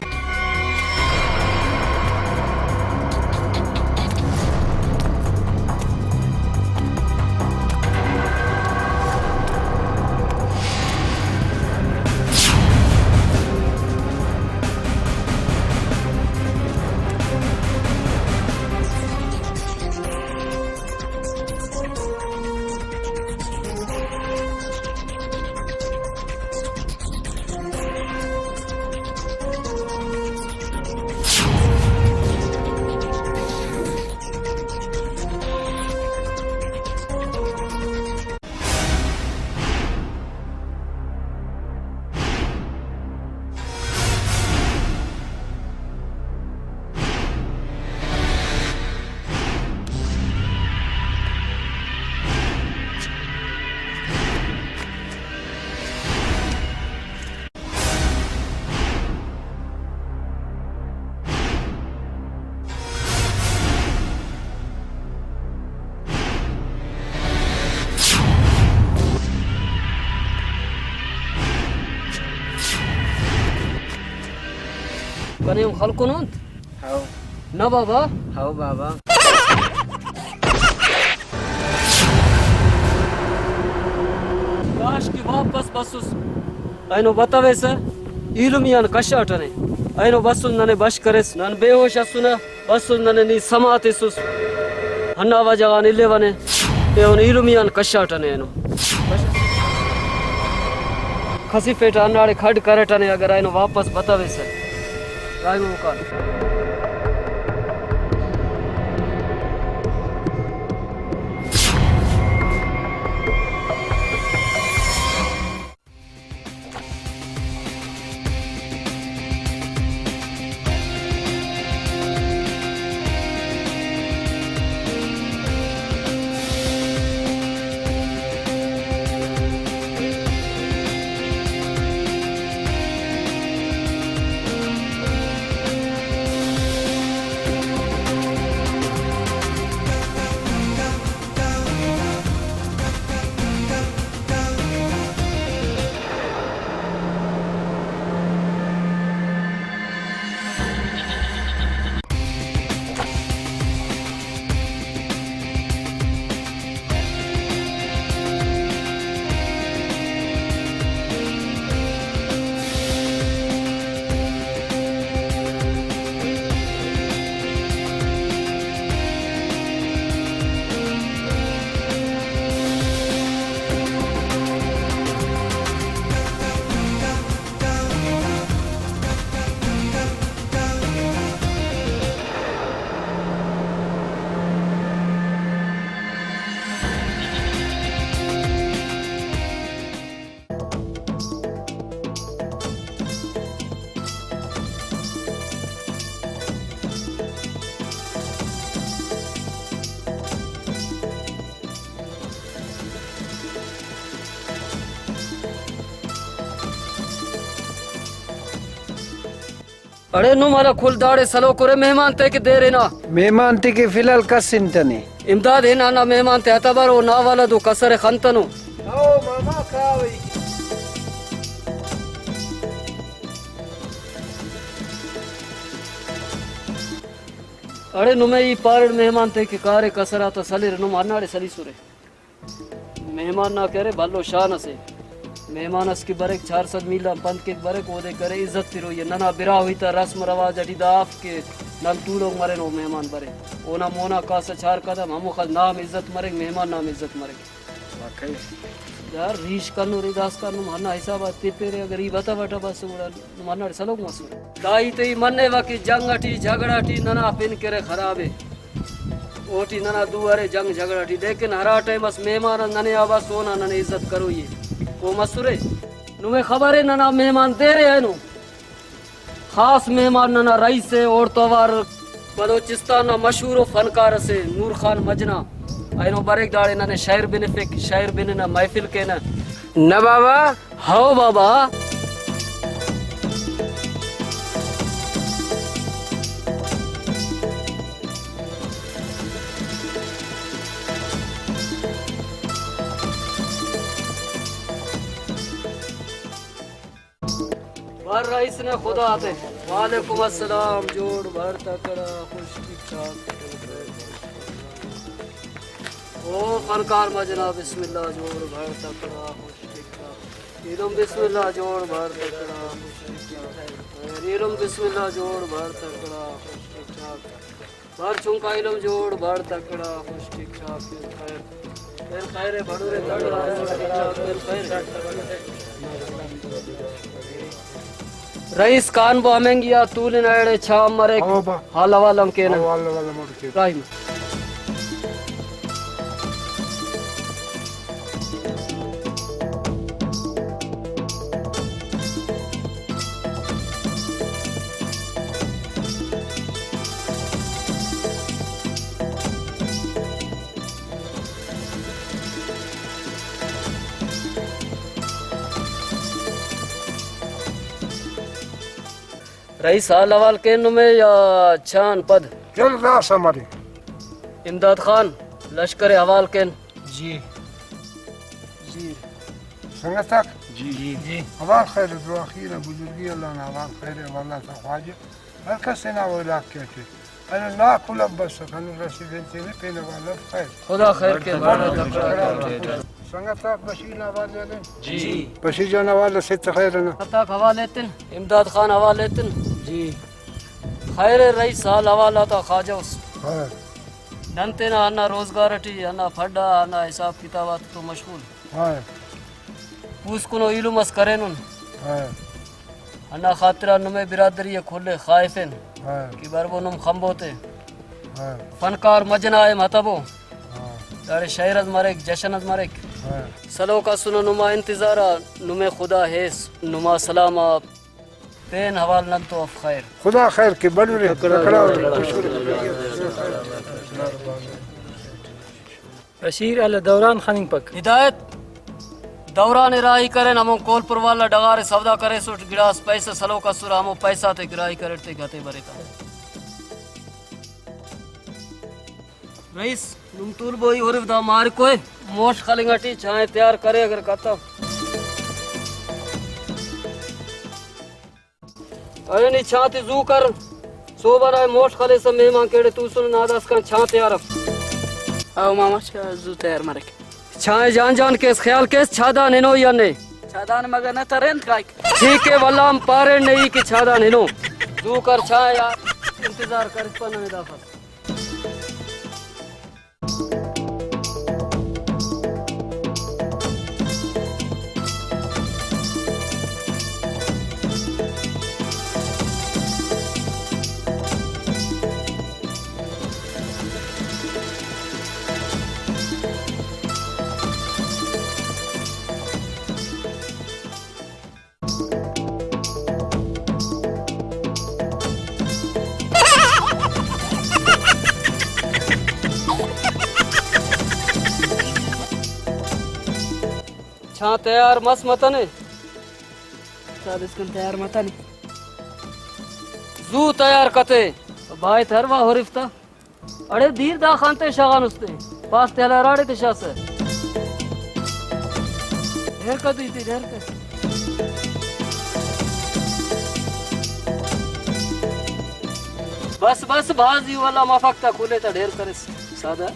کنے ہم خلکن انت؟ ہاؤ۔ نہ بابا۔ ہاؤ بابا۔ کاش کہ واپس بسس۔ اینو بتویسہ، ایلمی آن کشاٹنے۔ اینو بسن ننے بش کریس، نن بے ہوش اسنہ۔ بسن ننے نی سما تسس۔ ہندا وجہ غان الیونے۔ ایہن ایلمی آن کشاٹنے اینو۔ کھسفیٹہ ہنداڑے کھڈ کرٹنے، اگر اینو واپس بتویسہ۔ رحیم مکان۔ اڑے نم ہلو کل داڑے سلوک ارے مہمان تے کہ دیرے نا۔ مہمان تے کہ فی الحال کس انت نے۔ امداد ہن ہندا مہمان تے ہتبر او ناولد او کسر خنتنو۔ او ماما کاوئی۔ اڑے نمے ای پارڑ مہمان تے کہ کارے کسر آتا سلیر نم ہنداڑے سلیسرے۔ مہمان نا کہ ارے بھلو شان اسے۔ مہمان اس کہ بریک، چار سد میل آن پند کیک بریک، اودے کہ ارے عزت تروئی ء۔ ننا براہوئی تا رسم رواج اٹی دا اف کہ نن تولوک مرین او مہمان برے۔ اونا مونا کاسہ چار قدم، ہموخس نا ہم عزت مریک، مہمان نا ہم عزت مریک۔ واقعی۔ یار ریش کنورے داسکان نم ہندا حساب آ تپیرے، اگر ای بتوٹہ بس گڑا نم ہنداڑے سلوک مسر۔ دا ہیت ء ای منیوہ کہ جنگ اٹی، جھگڑہ ٹی ننا پن کرے خرابے۔ اوٹی ننا دو ارے جنگ جھگڑہ ٹی، لیکن ہرا ٹائم اس مہمان اس ننے آ بس اونا ننے عزت کروئی ء۔ او مسرے۔ نمے خبر ء ننا مہمان دیرے اینو۔ خاص مہمان ننا رئیس ء، اوڑتون اوار بلوچستان نا مشہور ء فنکار اسے نور خان مجناح اینو بریک، داڑے ننے شئیر بنفک، شئیر بننہ، محفل کینہ۔ نہ بابا۔ ہو بابا۔ بر رئیس نے خدا آتے۔ وعلیکم السلام، جوڑ بھر تکڑا، خوش ٹھیک ٹھاک۔ او فنکار مجناح، بسم اللہ، جوڑ بھر تکڑا، خوش ٹھیک ٹھاک۔ ایلم بسم اللہ، جوڑ بھر تکڑا، خوش ٹھیک ٹھاک۔ ایلم بسم اللہ، جوڑ بھر تکڑا، خوش ٹھیک ٹھاک۔ بر چنکا ایلم جوڑ، بر تکڑا، خوش ٹھیک ٹھاک، پین خیر۔ پین خیر ء، بڑورے تکڑا، خوش ٹھیک ٹھاک، پین خیر۔ رئیس کان بو ہمینگی آ تولن ایڑے چام مریک۔ ہاں با۔ حال حوال ہم کینہ۔ حال حوال ہم کینہ۔ راہی مس۔ رئیس حال حوال کین نمے یا چان پد؟ چل داسہ مرے۔ امداد خان لشکر حوال کین۔ جی۔ جی۔ سنگت آک؟ جی۔ جی۔ حوال خیر، دعا خیر، بزرگی اللہ نا حوال خیر، اللہ تا خواجہ ہر کس تینا ویل آک کے ٹی۔ اینو نا کلب بس، اینو رسیدنگ تینے پین حوال خیر۔ خدا خیر کے، بڑا تکڑا۔ سنگت آک بشیر نا حوال دے۔ جی۔ بشیر جان حوال سے تخیر نا۔ سنگت آک حوال ایتن، امداد خان حوال ایتن۔ جی۔ خیر رئیس حال حوال آتا خواجہ اس۔ ہاں۔ نن تینا ہندا روزگار ٹی، ہندا پھڈ آ، ہندا حساب کتاب آتتون مشغول۔ ہاں۔ پوسکنو ایلم اس کرینن۔ ہاں۔ ہندا خاطران نمے برادری ء کل ء خواہفن ہاں۔ کہ بربو نم خنبو تے۔ ہاں۔ فنکار مجناح ء متبو۔ ہاں۔ داڑے شئیر اس مریک، جشن اس مریک۔ ہاں۔ سلوک اسنو نما انتظار آ، نمے خدا ہیس، نما سلام آ۔ پین حوال نن تو اف خیر۔ خدا خیر کے، بڑورے، تکڑا۔ تکڑا۔ بشیر اللہ دوران خننگپک۔ ہدایت دوران ء راہی کرین، ہمو کول پر والا ڈغار ء سودا کریسٹ، گڑاس پیسہ سلوک اسر، ہمو پیسہ تے راہی کریٹ تے گتے بریتہ۔ رئیس، نم تولبو ای ہرف دا مارکو ء، موش خلنگ ٹی چائے تیار کرے اگر کتو۔ ارے نی چاں تے زو کر، سہب ئنا موش خلیسہ مہمان کیڑے توسن، نا داسکان چاں تیار اف۔ او ماما، چاں زو تیار مریک۔ چائے جان جان کیس، خیال کیس، چادان ہنو یا نے؟ چادان مگہ نہ ترند کائک۔ ٹھیک ہے، ولدا ہم پارین نے ای کہ چادان ہنو۔ زو کر چائے آ، انتظار کرفنہ دافک۔ چھاں تیار مس متنے؟ چا داسکان تیار متنے۔ تو تیار کتے۔ بھائی تھروا ہرفتہ۔ اڑے دیر دا خان تے شاغان استے۔ پاس تے ہلا راڑے تے شاسہ۔ ڈھیر کر دوئی تے ڈھیر کر۔ بس بس بھازی واللہ مفک تا کھلے تا ڈھیر کرس۔ سادہ۔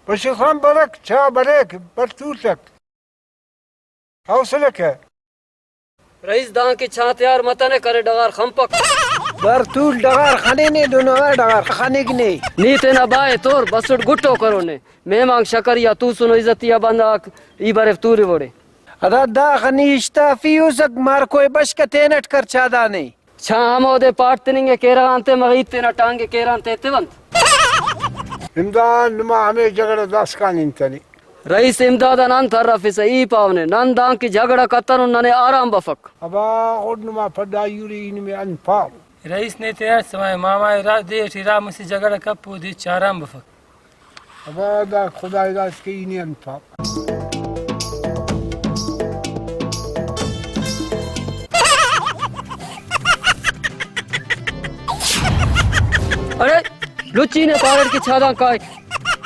بشیر خان برک، چا بریک، بر تولک۔ حوصلہ کے۔ رئیس دانکہ چا تیار متنے کرے ڈغار خنپک۔ بر تول ڈغار خنینے دنو ڈغار خنک نے۔ نی تینا بائے تور بسٹ گٹو کرونے۔ مہمانک شکریا توسنو عزتی آ بندغاک ای بریف توریوڑے۔ ادا داخہ نی اشتافی اسک مارکوئے بشکہ تینٹ کر چادانے۔ چھاں ہمودے پاٹ تننگے کیرغ آن تے مغیت تینا ٹانگے کیران تے ایتونت۔ امداد نما ہمے جھگڑہ داسکان انتنے۔ رئیس امداد آن انت ہرفسہ ای پاونے نن دانکہ جھگڑہ کتنن ننے آرام بفک۔ ابا غڈ نما پڈائی اُرے ای نمے انت پاو۔ رئیس نے تیار سمائے ماما را دے ٹی را مسہ جھگڑہ کپو دے چاران بفک۔ ابا دا خدائے داد کہ ای نے انت پاو۔ اڑے لچی نے پارڑ کہ چھادان کائک۔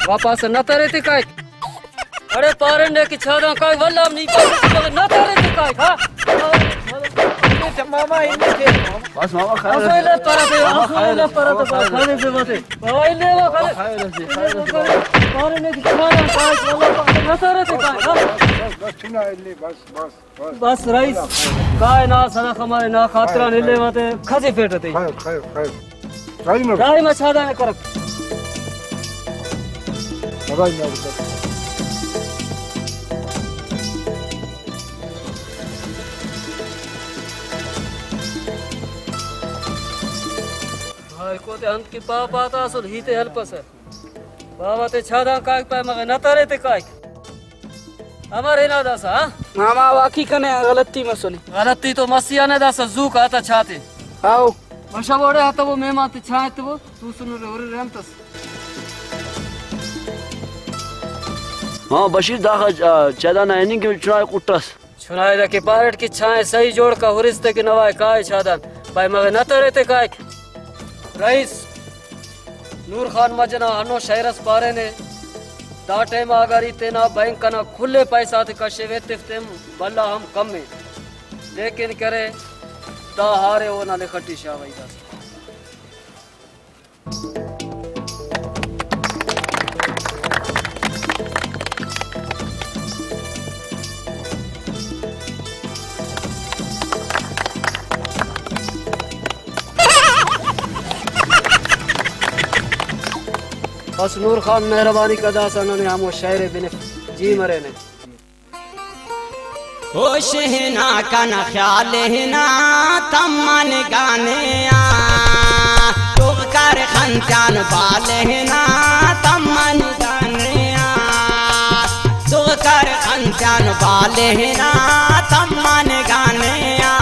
واپس نہ ترے تے کائک۔ اڑے پارن نے کہ چھادان کائے، واللہ ہم نہیں پارن، نہ تارے تے کائے، ہاں؟ ماما، انت کے۔ بس ماما، خیر اسو سے۔ الہ پارا تے، ماما، اسو خیر الہ سے، پارا تے، ماما، خیر خانے سے۔ پہ ماتے۔ بابا، انہیں وہ خانے۔ خیر سے، خیر سے۔ پارن نے کہ چھادان کائے، واللہ نہ تارے تے کائے، ہاں؟ بس، بس، چنا الے، بس، بس، بس۔ بس رئیس، کائے نا صدقہ مارے نا خاطران الے واتے، کھزی فیٹ تے۔ خیر، خیر، خیر۔ راہی مر۔ راہی مر چھادانے کرک۔ راہی مر۔ بھائی کو تے انت کہ پاپ آتا اسل ہی تے ہیلپ اسر۔ بابا تے چھادان کائک پائے مغے نہ ترے تے کائک۔ امر ہنا داسہ، ہاں؟ ماما واقعی کنے آ غلطی مسنے۔ غلطی تو مسیانے داسہ زوک آتا چھاتے۔ ہاؤ۔ بشہ وڑے ہتبو مہمان تے چھا ایتبو، توسنو رے ہُرے رے انتس۔ ماما بشیر داخہ، آ، چادان آ ہننگ کہ چنائے کٹس۔ چنائے دا کہ پاریٹ کہ چھائے صحیح جوڑ کا ہُرس تے کہ نوائے کائے چادان۔ پائے مغے نہ ترے تے کائک۔ رئیس۔ نور خان مجن آ ہنو شئیر اس پارینے، دا ٹائم آ اگر ای تینا بینک انا کل ءِ پیسہ غاتے کشوے تفتم بھلا ہم کم ءِ، لیکن کرے دا ہارے اونا لخ ٹی شاغ ای داسہ۔ بس نور خان مہربانی کا داسہ ننے ہمو شئیر ءِ بنف۔ جی مرینے۔ ہوش ہنا کنا خیال ہنا تمن گانے آ، تو کر خنچان بال ہنا تمن گانے آ، تو کر خنچان بال ہنا تمن گانے آ۔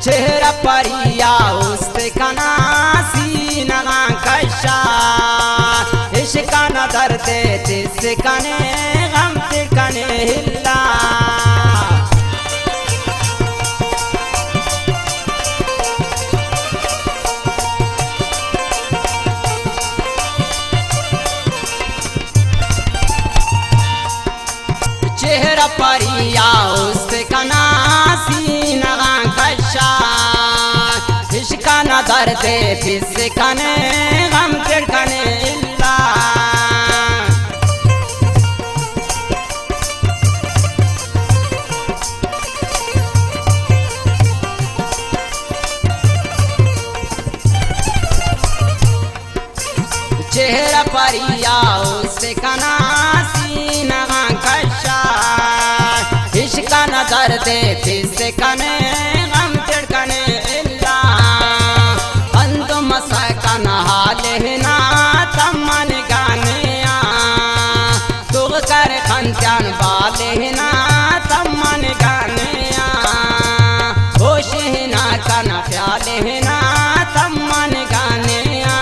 چہرہ پریا است کنا سینہ غان کشا، عشق نا درد تس کنے غم تے کنے ہلا۔ چہرہ پریا است کنا درد پس کنے غم تڑ کنے الا۔ چہرہ پریا است کنا سینہ غان کشا، عشق نا درد پس کنے غم تڑ کنے الا۔ ہندن مسکہ نا حال ہنا تمن گانے آ، تغ کر خنتیان بال ہنا تمن گانے آ، ہوش ہنا کنا خیال ہنا تمن گانے آ۔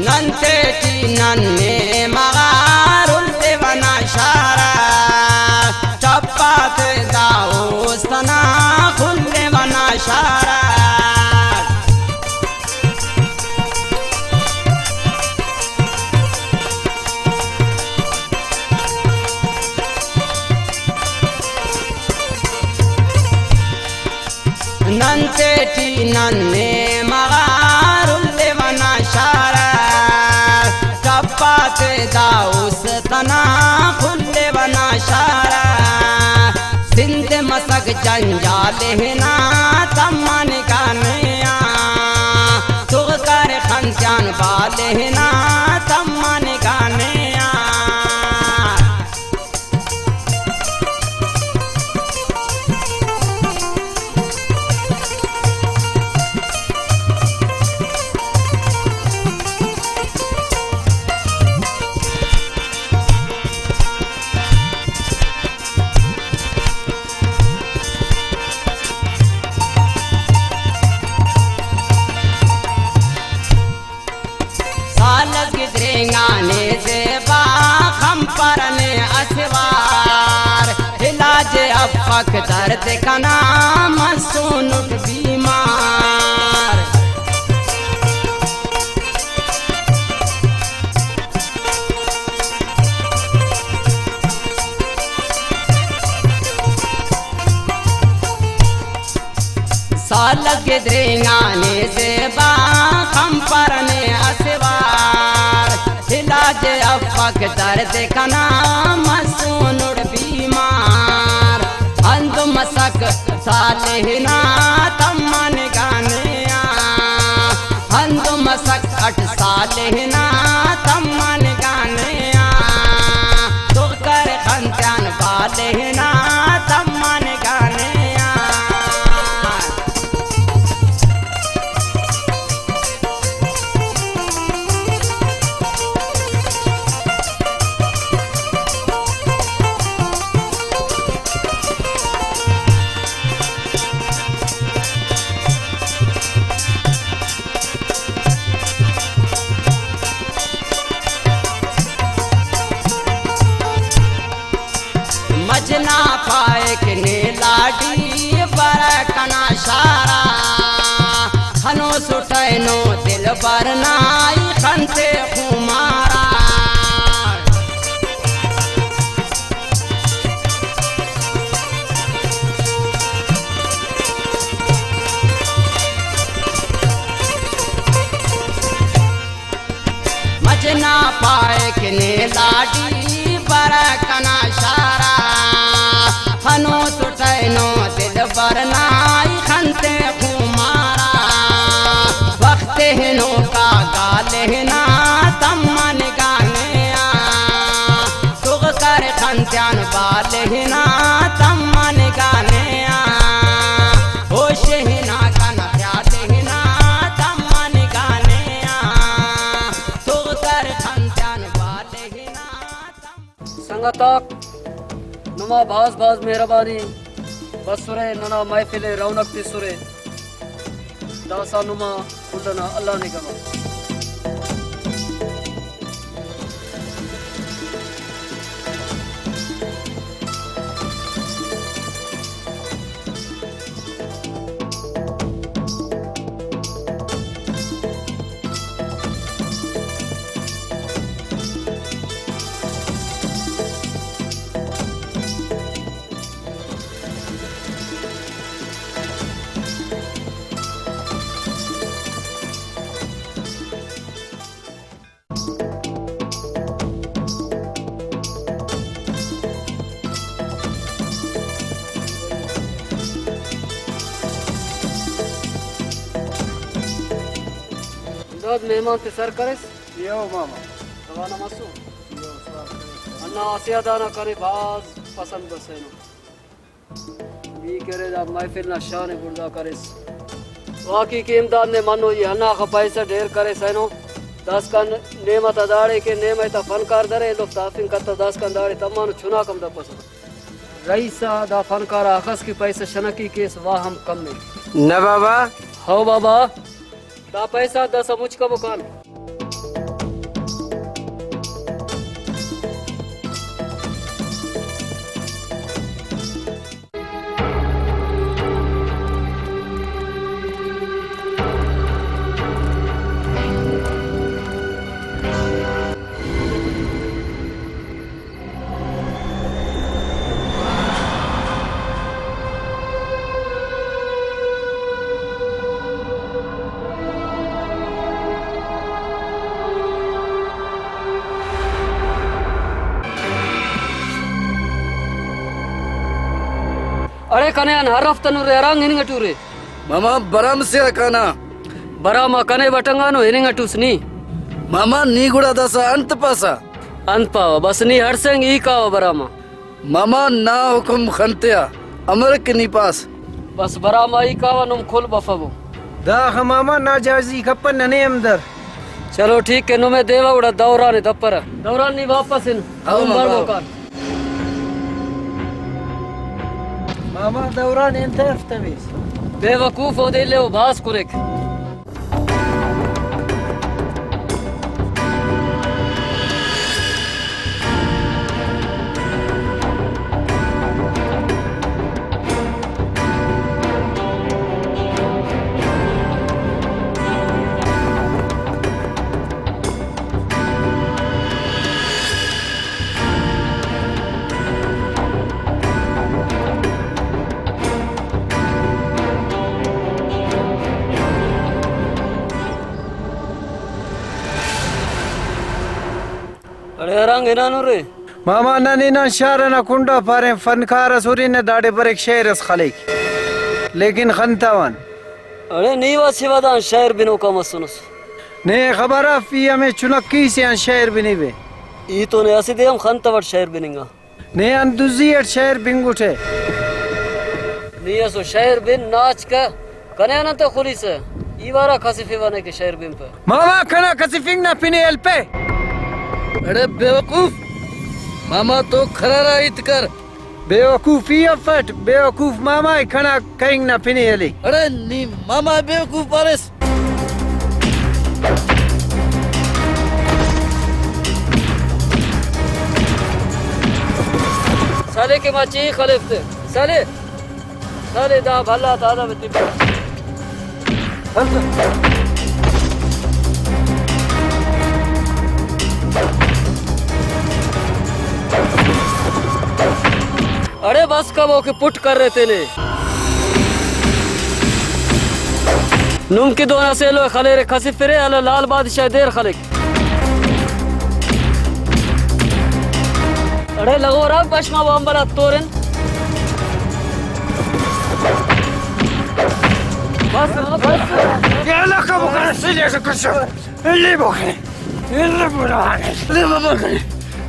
نن تیٹی ننے مغار التونا شارہ، ٹپ آتے دا اوست نا خلونا شارہ۔ نن تیٹی ننے مغار الونا شارہ، ٹپ آتے دا است نا خلونا شارہ۔ زند مسک جنجال ہنا تمن گانے آ، تغ کر خنتیان بال ہنا تمن گانے آ۔ سالس گدرینگانے زیبا خمپرنے اسہ وار، علاج افک درد کنا مسونٹ بیمار۔ سالس گدرینگانے زیبا خمپرنے اسہ وار، علاج افک درد کنا مسونٹ بیمار۔ ہندن مسک صالح نا تمن گانے آ، ہندن مسک اٹ صالح نا تمن گانے آ، تغ کر خنتیان بالہ نا تمن گانے آ۔ مجنا پائک نے لاڈی بر کنا شارا، ہنو سٹینو دلبر نائی خنتے خمارا۔ مجنا پائک نے لاڈی بر کنا شارا، ہنو سٹینو دلبر نائی خنتے خمارا۔ وخت ہنوکا گال ہنا تمن گانے آ، تغ کر خنتیان بال ہنا تمن گانے آ، ہوش ہنا کنا خیال ہنا تمن گانے آ، تغ کر خنتیان بال ہنا تمن۔ سنگتاک، نما بھاز بھاز مہربانی بسرے، ننا محفل ءِ رونق تسرے۔ داسا نما کنڈ ئنا اللہ نگہبان۔ مہمان تے سر کریس۔ یو ماما۔ روانہ مسو۔ یو سر۔ ہندا اسہ ادا نا کنے بھاز پسند بس اینو۔ نی کہ ارے دا محفل نا شان ءِ بڑزا کریس۔ واقعی کہ امداد نے منو ای ہنداخہ پیسہ ڈھیر کریس اینو۔ داسکان نعمت آ داڑے کہ نعمت آ فنکار درے ایلوفتا ہرفنگ کتو، داسکان داڑے تمانو چناک ہم دپسہ۔ رئیس آ دا فنکار آ اخس کہ پیسہ شنکی کیس وا ہم کم ءِ۔ نہ بابا۔ ہو بابا۔ دا پیسہ داسہ مچ کبو کان۔ اڑے کنے آن ہر ہفتہ نورے ہرانگ ہننگ ٹی ارے۔ ماما برام سے آ کانا۔ برام آ کنے بٹنگانو ہننگ اٹوس نی۔ ماما نی گڑا داسہ انت پاسہ؟ انت پاوہ بس نی ہڑسینگ ای کاوہ برام آ۔ ماما نا حکم خنتیا امر کہ نی پاس۔ بس برام آ ای کاوہ نم کل بفبو۔ داخہ ماما ناجائزی کپن ننے ہم در۔ چلو ٹھیک کہ نمے دیوہ گڑا دوران ءِ دپرہ۔ دوران نی واپس ہن۔ او نم ماما۔ بربو کان۔ ماما دوران انت ہرفتویس؟ بے وقوف اودے الیو بھاز کنک۔ اڑے ہرانگ ہنانو رے۔ ماما نن ہنان شار ئنا کنڈا پارین فنکار ئس ہرنہ داڑے بریک شعر ئس خلیک، لیکن خنتوان۔ اڑے نی وا سوا دان شاعر بنوکا مسنس۔ نے خبر اف ای ہمے چنکی سے آن شعر بنیبے۔ ای تو نے اسہ دے ہم خنتوٹ شعر بننگا۔ نے آن دزی اٹ شعر بنگٹہ۔ نی اسو شعر بن ناچ کہ کنے آن انتئے خلیسہ؟ ای وارا کھسفیوہ نے کہ شعر بنپہ۔ ماما کنا کھسفنگ نا پن ءِ ہلپہ۔ اڑے بے وقوف، ماما تو کھرارا ہیت کر۔ بے وقوف ای افٹ، بے وقوف ماما ءِ کنا کہنگ نا پن ءِ ہلے۔ اڑے نی ماما ءِ بے وقوف پاریس۔ سلے کہ ما چی خلیفتے۔ سلے۔ سلے دا بھلا تا دا بے تبا۔ اڑے بس کبو کہ پٹ کرے تینے۔ نم کہ دون اسہ ایلو خلیرے کھسفرے، ہلا لال بادشاہ دیر خلک۔ اڑے لغور آک بش ما وہ امبل آ تورن۔ بس، بس۔ یہ علاقہ بکنے، سیدھے سے کچھ۔ الی بکنے۔ الی بکنے۔ الی بکنے۔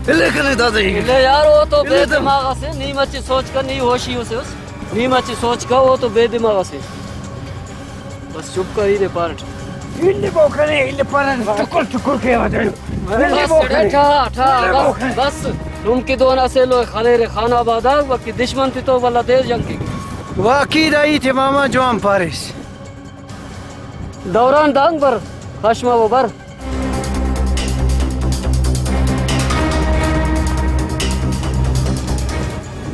الی کنے دادے۔ الی یار، وہ تو بے دماغ سے، نی مچی سوچ کر، نی ہوشی اسے اس۔ نی مچی سوچ کر، وہ تو بے دماغ سے۔ بس چپ کر، ای نے پارٹ۔ ال بوکنے، ال پرن، ٹکر ٹکر کے ودن۔ ال بس، بوکنے۔ ٹھا، ٹھا، ال بس، بوکنے۔ بس۔ نم کہ دون اسہ ایلو خلیرے خان آباد آ، وقتی دشمن تے تو ولدا دیر جنگ کیک۔ واقعی دا ہیت ءِ ماما جوان پاریس۔ دوران دانگ بر، خشمہ و بر۔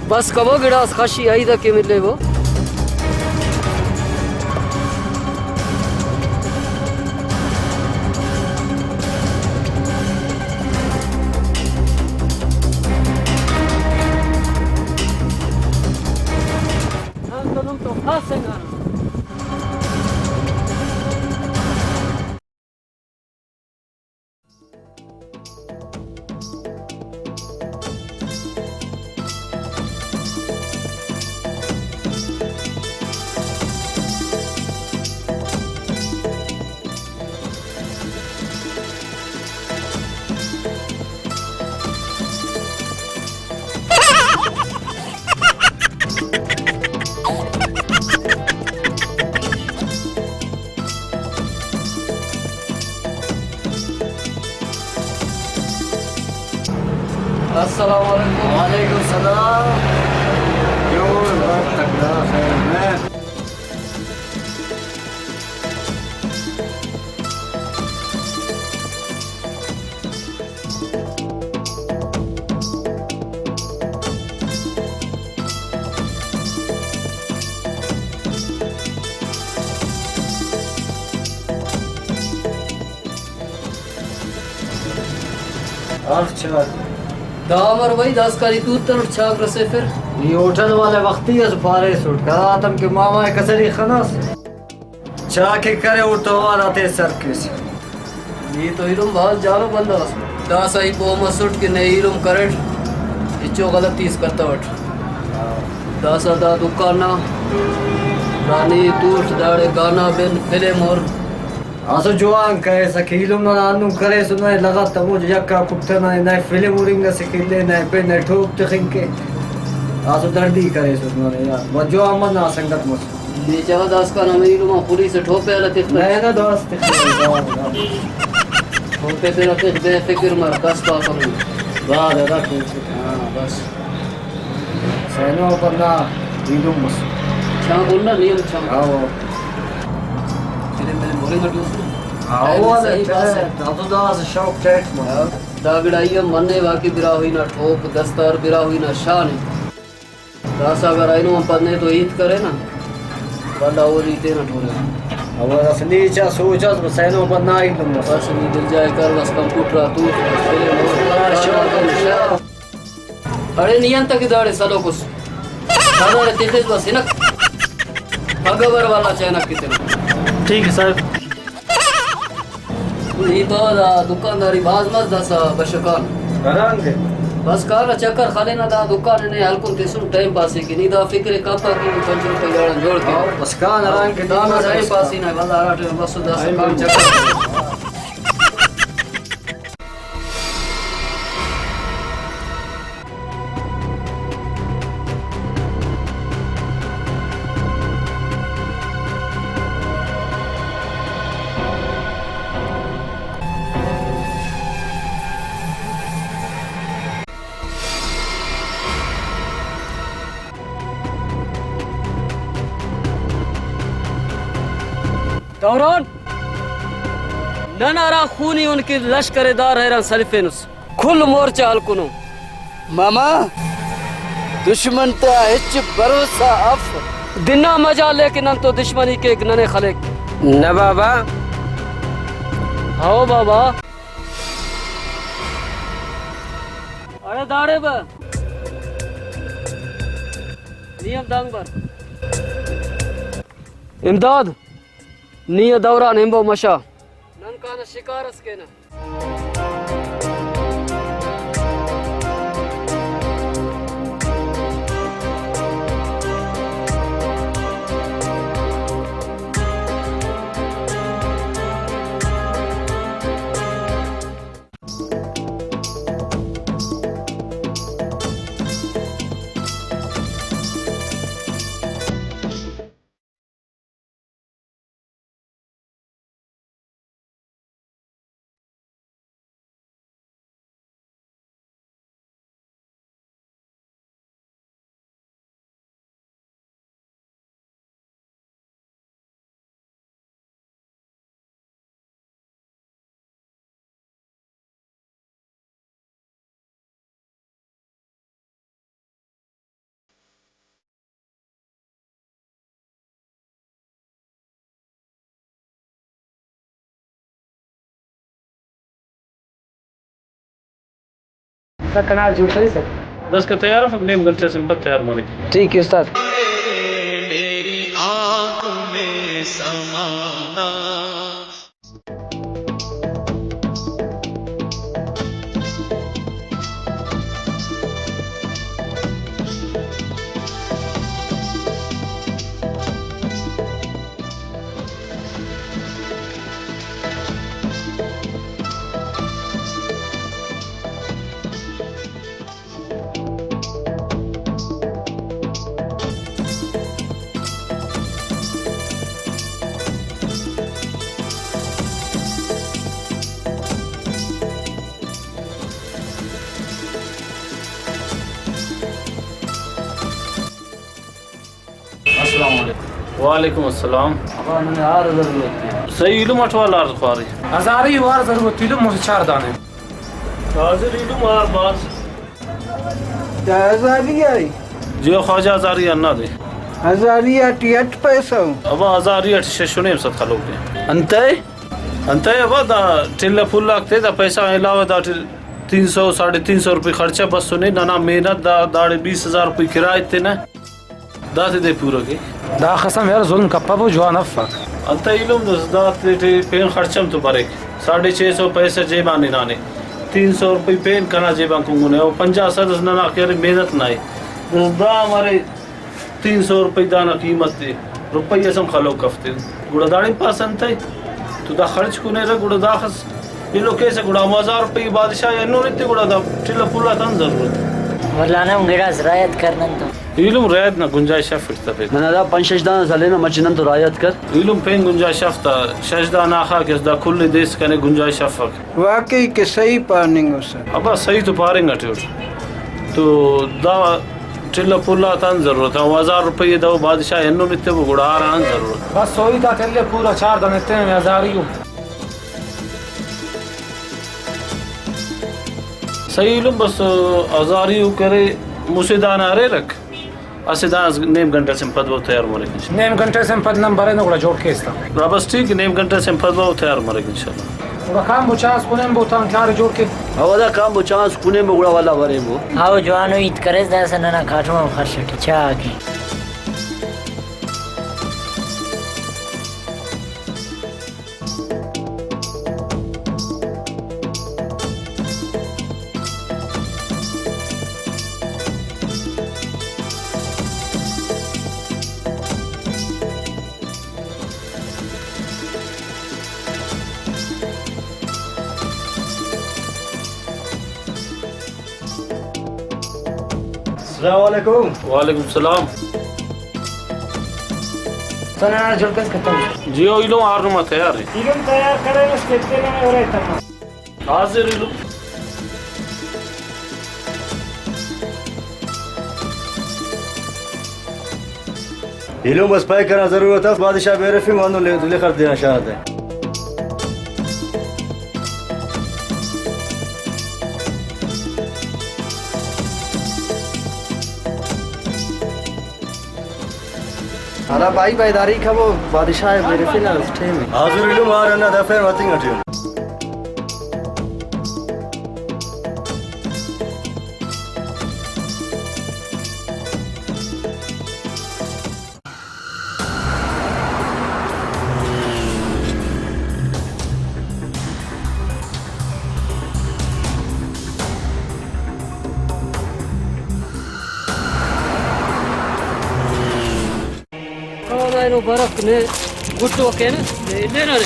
بس کبو گڑاس خشی عئید ئکے ملیبو۔ نن تو نم تو خاص سنگانو۔ السلام علیکم۔ وعلیکم السلام۔ جوڑ بس، تکڑا، خیر میں۔ اف چاک۔ دا امر بھائی، داسکان ای دور تنٹ، چاک رسیفر۔ ای ہوٹل والے وختی اس پاریسٹ، کنا آتم کہ ماما ءِ کسری خناس۔ چاک ءِ کرے اوڑتون آتے سر کیس۔ نی تو ایلم بھاز جانو بندغ اس۔ داسہ ای پہہ مسٹ کہ نے ایلم کریٹ، ہچو غلطی اس کتوٹ۔ داسہ دا دکان نا دا نی توٹ، داڑے گانا بن، فلم ہر۔ اسہ جوان کریسہ کہ ایلم ننا ہندن کریسہ، نئے لغت ہمو یکا کٹنہ، نئے فلم ہرنگ اسہ کلے، نئے پین نئے ٹوپ تخنگ کے۔ اسہ دڑدی کریسہ ننے یار، و جوان منا سنگت مس۔ بیچارہ داسکان ہمے ایلم آن خلیسہ ٹوپے ہرا تخ۔ نئے نہ، داس تخ۔ ٹوپے تینا تخ، بے فکر مر، کس تو آخر۔ بعد ادا ٹوپ۔ ہاں، بس۔ سینو بندغ ایلم مس۔ چھان کن نا، نی ہم چھان۔ ہاں۔ فلم ملم ہرنگ اٹ اس۔ ہاں، ٹائم او صحیح پاسہ۔ دا تو دا اسہ شوق ٹیٹ مس۔ ہاں، دا گڑا ای ہم منے واقعی براہوئی نا ٹوپ دستار، براہوئی نا شان ءِ۔ داسہ اگر اینو ہم پد نے تو ہیت کرے نا، ولدا او ہیت تینا ٹورے۔ او اسہ نیچا سوچ اس، بس اینو پد نا ایلم مس۔ بس نی دل جائے کر، بس کمپیوٹر آ تو، بس فلم ہو۔ اڑے نی انت کہ داڑے سلوک اس۔ داڑے تخس بس ہنک۔ پگہ بر والا چینک کتنے۔ ٹھیک ہے صاحب۔ ای پاوہ دا دکانداری بھاز مس داسہ بشخان۔ ہرانگ ءِ۔ بس کان نا چکر خلینہ، دا دکان نے ہلکن تسن ٹائم پاسے کن۔ ای دا فکر ءِ کپہ کہ پنچ روپے داڑان جوڑ کے۔ ہاں، بس کان ہرانگ ءِ۔ دا نا ٹائم پاس ہی نہ، ولدا ہرا ٹائم بس داسہ کان چکر۔ دوران، نن ہرا خونی ہن کہ لشکر دار حیران سلفینس۔ کل مورچہ ہلکنو۔ ماما، دشمن تا ہچ بھروسہ اف۔ دنا مجال ءِ کہ نن تو دشمنی کیک، ننے خلیک۔ نہ بابا۔ ہاؤ بابا۔ اڑے داڑے بہ۔ نی ہم دانگ بر۔ امداد، نی ءُ دوران ہنبو مشا۔ نن کانہ شکار اس کینہ۔ کنا جوڑ کریسہ۔ داسکان تیار اف، نیم گھنٹہ سے بعد تیار مریک۔ ٹھیک ہے استاد۔ میری آنکھوں میں سمانا۔ السلام علیکم۔ وعلیکم السلام۔ ابا ننے آر ضرورت ءِ۔ صحیح ایلم اٹ وال آر خواری۔ ہزاری وار ضرورت ایلم مسہ چار دانے۔ حاضر ایلم آر باز۔ دا ہزاری آئی؟ جی خواجہ ہزاری ہندا دے۔ ہزاری اٹی اٹ پیسہ ءُ؟ ابا ہزاری اٹ شش و نیم سد خلوک دے۔ انتئے؟ انتئے ابا دا ٹل ءُ پھل آک تے دا پیسہ آن علاوہ دا ٹل تین سو، ساڑھے تین سو روپئی خرچہ بسنے، ننا محنت دا، داڑے بیس ہزار روپئی کرایہ ایتنہ، داتے دے پورہ کے۔ داخس ہم یار ظلم کپبو، جوان افک۔ انتئے ایلم دس داتے ٹی پین خرچہ ہم تو بریک، ساڑھے چھ سو پیسہ جیب آن ہنانے، تین سو روپئی پین کنا جیب آن کنگنے، او پنجاہ سد اس ننا کہ ارے محنت نا ءِ، دس دا ہم ارے۔ تین سو روپئی دانا قیمت ءِ، روپئی اس ہم خلوک اف تے۔ گڑا داڑے پاس انتئے؟ تو دا خرچ کنیرہ، گڑا داخس ایلو کیسہ، گڑا ہمو ہزار روپئی بادشاہ ءِ ہندن ایتے، گڑا دا ٹل ءُ پھل آتا ہم ضرورت ءِ۔ مولانا ہم گڑاس رعایت کر نن تو۔ ایلم رعایت نا گنجائش اف، اٹ تفیک۔ ننا دا پنچ شش دانا اس ہلینہ، مچہ نن تو رعایت کر۔ ایلم پین گنجائش اف تا، شش دانا آخا کہ دا کل ءِ دیس کنے گنجائش افک۔ واقعی کہ صحیح پاننگ اس۔ ابا صحیح تو پارنگ اٹی اٹ۔ تو دا ٹل ءُ پھل آتان ضرورت ءِ، او ہزار روپئی ءِ دو بادشاہ ہندن ایتبو، گڑا آران ضرورت۔ بس سوئی تا ٹل ءِ پورا چار دن ایتنے ہزاری ءُ۔ صحیح ایلم بس ہزاری ءُ کرے، مسہ دانا ہریرک، اسہ دانا نیم گھنٹہ سے پد او تیار مریک انشاءاللہ۔ نیم گھنٹہ سے پد نن برینہ گڑا جوڑ کیس تا۔ گڑا بس ٹھیک، نیم گھنٹہ سے پد او تیار مریک انشاءاللہ۔ گڑا کانبو چانس کننبو تان تیار جوڑ کے۔ او دا کانبو چانس کننبو گڑا ولدا بریمبو۔ ہاو جوانو ہیت کریس، داسہ ننا کاٹم ہم خرچ اٹی چا کے۔ السلام علیکم۔ وعلیکم السلام۔ تو ننا جوڑ کس کتو؟ جی او ایلم آر نما تیار ءِ۔ ایلم تیار کرے، اس کے تینا اورے تما۔ حاضر ایلم۔ ایلم بس پیک کنا ضرورت اس، بادشاہ بیرفنگ ہندن لے-، لخر تینا شار تے۔ ہرا بھائی بیداری کبو، بادشاہ بیرفنگ اس ٹائم۔ حاضر ایلم آر ہندا دفعہ وتنگ اٹی۔ کان اینو برک نے گڈو کینہ، نے ہلیرہ نے،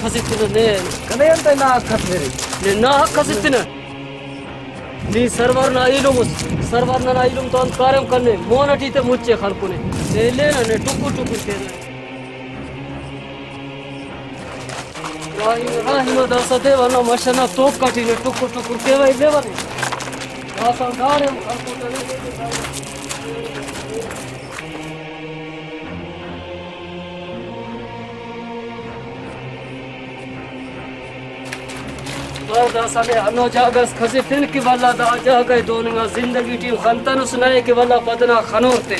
کس اتنہ نے۔ کنے انت نا حق اس میرے؟ نے نا حق اس اتنہ۔ نی سرور نا ایلم اس، سرور ننا ایلم تو انت کاریم کنے، مون اٹی تے مچے خلکنے۔ نے ہلیرہ نے ٹکر ٹکر کینہ۔ رحیم، رحیم داسہ دے ورنہ مش ئنا توک اٹی نے ٹکر ٹکر کیوہ الیوہ نے۔ داسہ داڑے ہم خلکوٹہ نے۔ اور داسہ نے ہنو جاگہ اس کھسفن کہ ولدا دا جاگہ ءِ دہن انگا زندگی ٹی ہم خنتنس نئے کہ ولدا پدنا خنور تے۔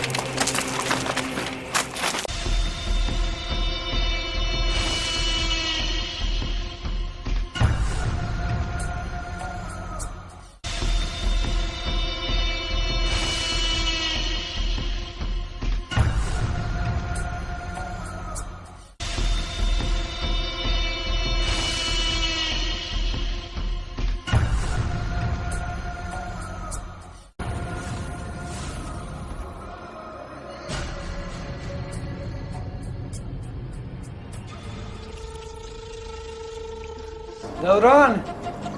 دوران،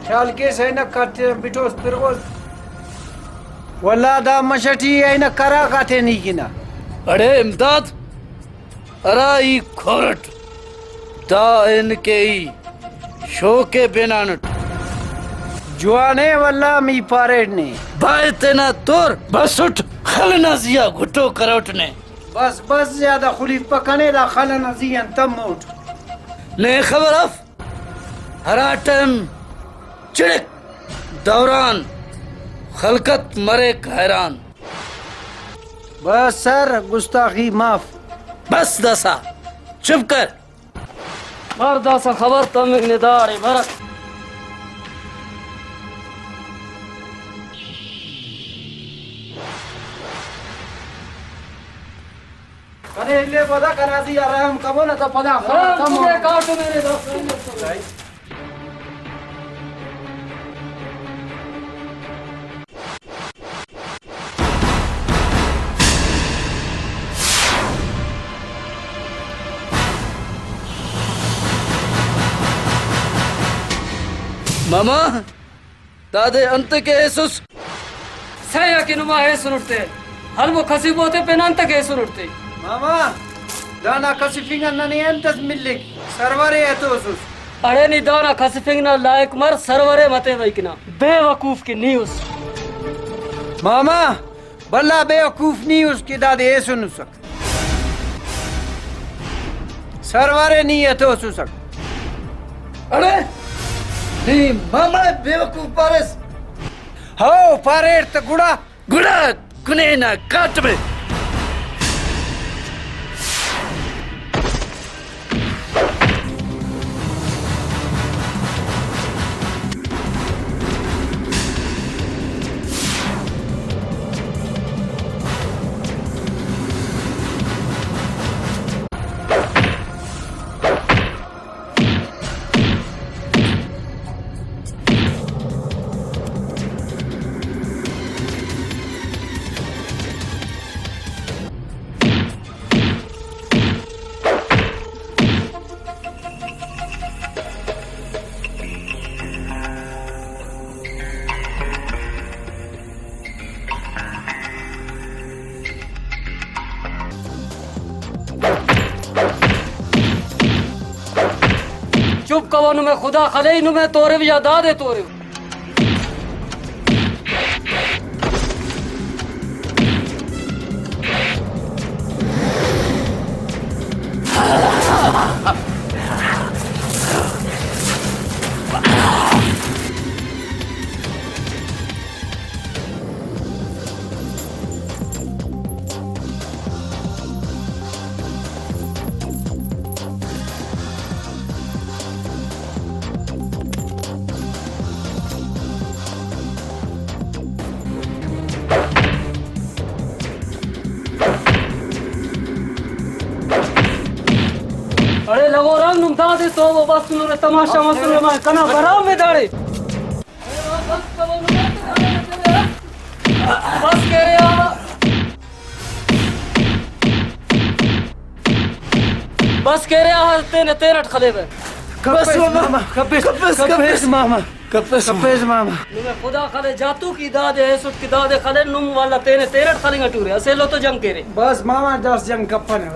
خیال کیس اینک آتے بٹوس پروس۔ ولدا دا مش ٹی اینک کراک آتے نی کنا۔ اڑے امداد، ہرا ای کھرٹ، دا اینکے ای شوکے بنانٹ۔ جوانے ولدا می پاریٹ نے۔ بائے تینا تور بسٹ خل نا زیا گھٹو کروٹ نے۔ بس بس، زیادہ خلیفپہ کنے، دا خل ئنا زی آن تموٹ۔ نے خبر اف، ہرا ٹائم چڑک دوران خلقت مریک حیران۔ بس سر، گستاخی معاف۔ بس داسا چپ کر۔ مار داسا خبر تمنگ نے داڑے برک۔ کنے الیپہ دا، کنا زی آ رحم کبو نہ تا پدا خبر رحم تمو۔ کنے کاٹو میرے دوست۔ ماما، دادے انت کہ ایسس؟ سہ یا کہ نما ایسنٹ تے، ہلمو کھسی بوتے پین انت کہ ایسنٹ تے۔ ماما، دانا کھسفنگ آن ننے انت اس ملک؟ سرورے اتوسس۔ اڑے نی دانا کھسفنگ نا لائق مر، سرورے متیوہ اکنا۔ بے وقوف کہ نی اس۔ ماما، بھلا بے وقوف نی اس کہ دادے ایسنسک۔ سرورے نی اتوسسک۔ اڑے نی ماما ءِ بے وقوف پاریس؟ ہو، پاریر تہ گڑا۔ گڑا کنے نا کاٹمے۔ چپ کبو، نمے خدا خلے، نمے توریو یا دادے توریو۔ اڑے لغوران، نم دادے تو بس نورے تماشا مسنے، کنا برام میں داڑے۔ بس کیرے آ۔ بس کیرے آ، تینے تینٹ خلیوہ۔ کپیس ماما، کپیس، کپیس، کپیس ماما، کپیس ماما۔ نمے خدا خلے جاتو کی دادے ایسٹ کی دادے خلے نم والا تینے تینٹ خلنگ ٹورے۔ اسے لو تو جنگ کیرے۔ بس ماما، داس جنگ کپنہ۔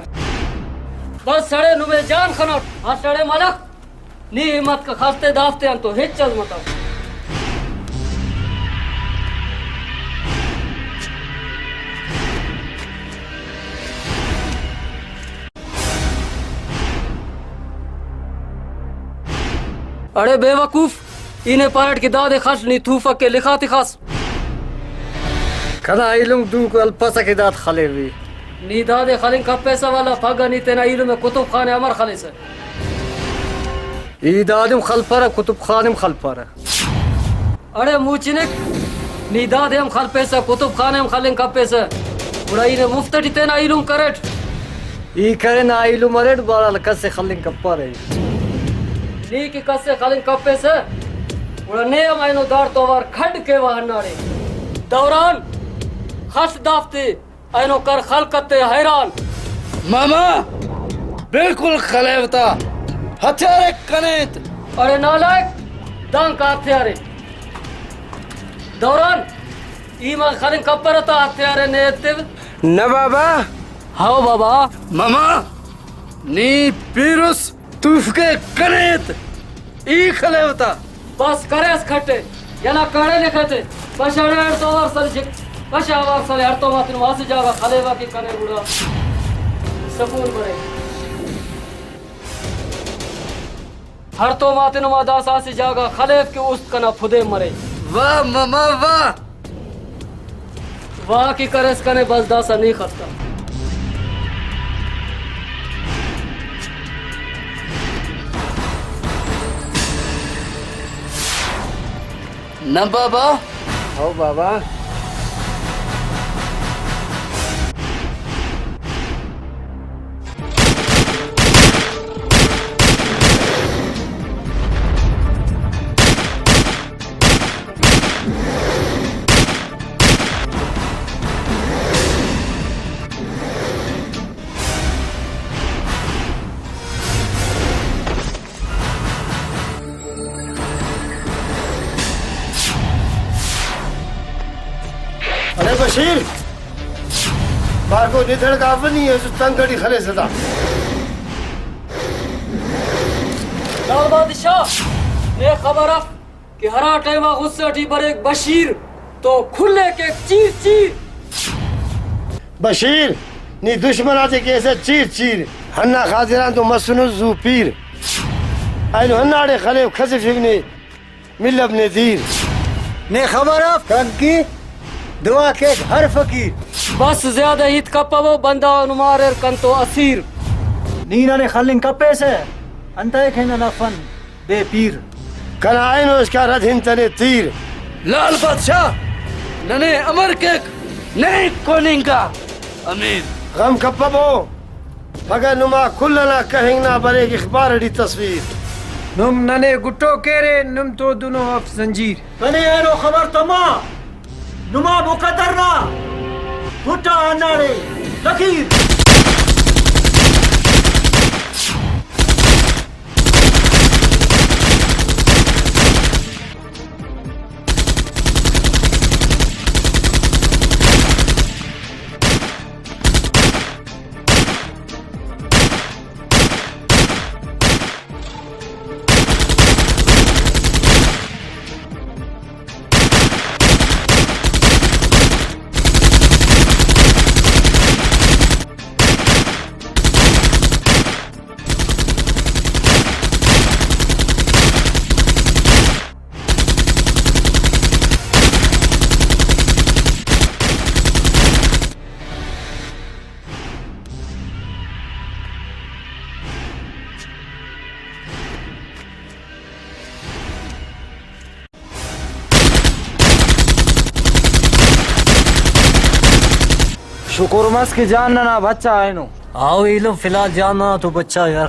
بس سڑے نمے جان خنوٹ۔ ہاں سڑے ملک۔ نی ہمت کہ خاستے دافتے آن تو ہچ از متو۔ اڑے بے وقوف، ای نے پاریٹ کہ دادے خل، نی توفک کہ لکھا تخاس۔ کنا ایلم دو الپسہ کہ داد خلیوی۔ نی دادے خلنگ کپیسہ والا پگہ نی تینا ایلم ءِ کتب خانے امر خلیسہ؟ ای دادم خلپرہ، کتب خانم خلپرہ۔ اڑے موچنک، نی دادے ہم خلپیسہ، کتب خانے ہم خلنگ کپیسہ، گڑا ای نے مفت ٹی تینا ایلم کریٹ۔ ای کرے نا ایلم اریٹ، بہرحال کس ءِ خلنگ کپرہ۔ نی کہ کس ءِ خلنگ کپیسہ، گڑا نے ہم اینو داڑتو اوار کھڈ کیوہ ہنداڑے۔ دوران، خل دافتے۔ اینو کر خلقت ءِ حیران۔ ماما، بالکل خلیو تا، ہتھیار ءِ کنے ایت۔ اڑے نالائق، دانکا ہتھیار ءِ؟ دوران، ای ما خلنگ کپرہ تا ہتھیار ءِ نے ایتو؟ نہ بابا۔ ہاؤ بابا۔ ماما، نی پیرس توفک ءِ کنے ایت، ای خلیو تا۔ بس کریس کھٹے، یلا کڑے لکھتے، پشاڑے ہڑتو اوار سر جک، پشا اوار سر ہڑتو ماتن واسہ جاگہ خلیوہ کہ کنے گڑا۔ سکون مرے۔ ہڑتوم آتے نما داسہ اسہ جاگہ خلیف کہ است کنا پدین مرے۔ واہ ماما واہ۔ واہ کہ کریس کنے، بس داسہ نی خلتا۔ نہ بابا۔ ہو بابا۔ ارے بشیر، بارگو ندڑ گاونی ہے، تنگڑی خلے سدا۔ لال بادشاہ، نے خبر اف کہ ہرا ٹائما غصہ ٹی بریک بشیر تو کھلے کیک چیر چیر۔ بشیر، نی دشمن آتے کیسہ چیر چیر۔ ہندا خاطران تو مسنس زو پیر۔ اینو ہنداڑے خلیو کھسفیو نے ملب نے دیر۔ نے خبر اف کنکی دعا کیک ہر فقیر۔ بس زیادہ ہیت کپبو، بندغ نما اریر کنتو اسیر۔ نی ننے خلنگ کپیسہ، انتئے کہ ننا فن بے پیر۔ کنا اینو اسکا رد ہنتنے تیر۔ لال بادشاہ ننے امر کیک، نئے کوننگا امیر۔ غم کپبو، پگہ نما کل ئنا کہنگ نا بریک اخبار ٹی تصویر۔ نم ننے گٹو کیرے، نم تو دنو اف زنجیر۔ کنے اینو خبر تما، نما مقدر نا گٹا ہنداڑے لکیر۔ شکر مس کہ جان ننا بچا اینو۔ ہاؤ ایلم فی الحال جان ننا تو بچا یار۔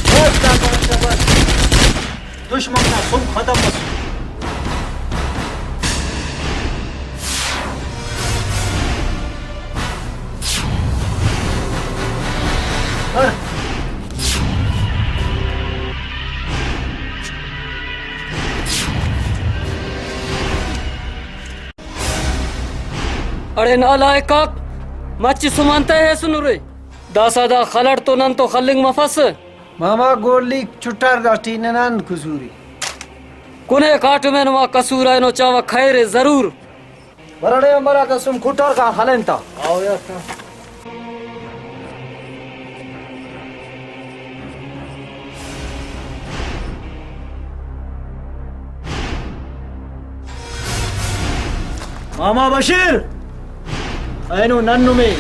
بس، بس، بس، بس۔ دشمن نا سم ختم مسنے۔ اڑے نالائک آک، مچہ سم انتئے ہیسنرے؟ داسہ دا خل اٹ تو نن تو خلنگ مفس۔ ماما گولی چٹار داٹی ننان قصوری۔ کنے کاٹمے نما قصور اینو چاوہ کھیرے ضرور۔ برڑے امر آتا سم کٹار کان خلن تا۔ آؤ یار۔ ماما بشیر، اینو نن نمے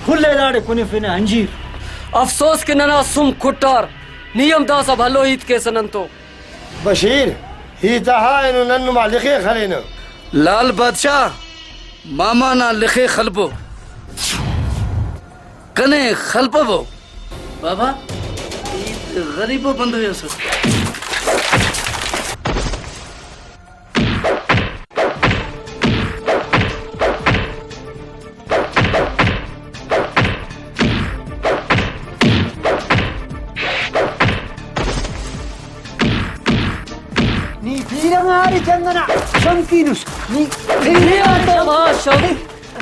کل ءِ داڑے کنفنہ انجیر۔ افسوس کہ ننا سم کٹار، نی ہم داسہ بھلو ہیت کیسہ نن تو۔ بشیر، ہیت آ اینو نن نما لخے خلینہ۔ لال بادشاہ، ماما نا لخے خلبو، کنے خلپبو۔ بابا، ای غریبو بندغ ئسے۔ نی پیرہ نا ارے جنگ ئنا شوقین اس۔ نی پیرہ نا تو ما شوق۔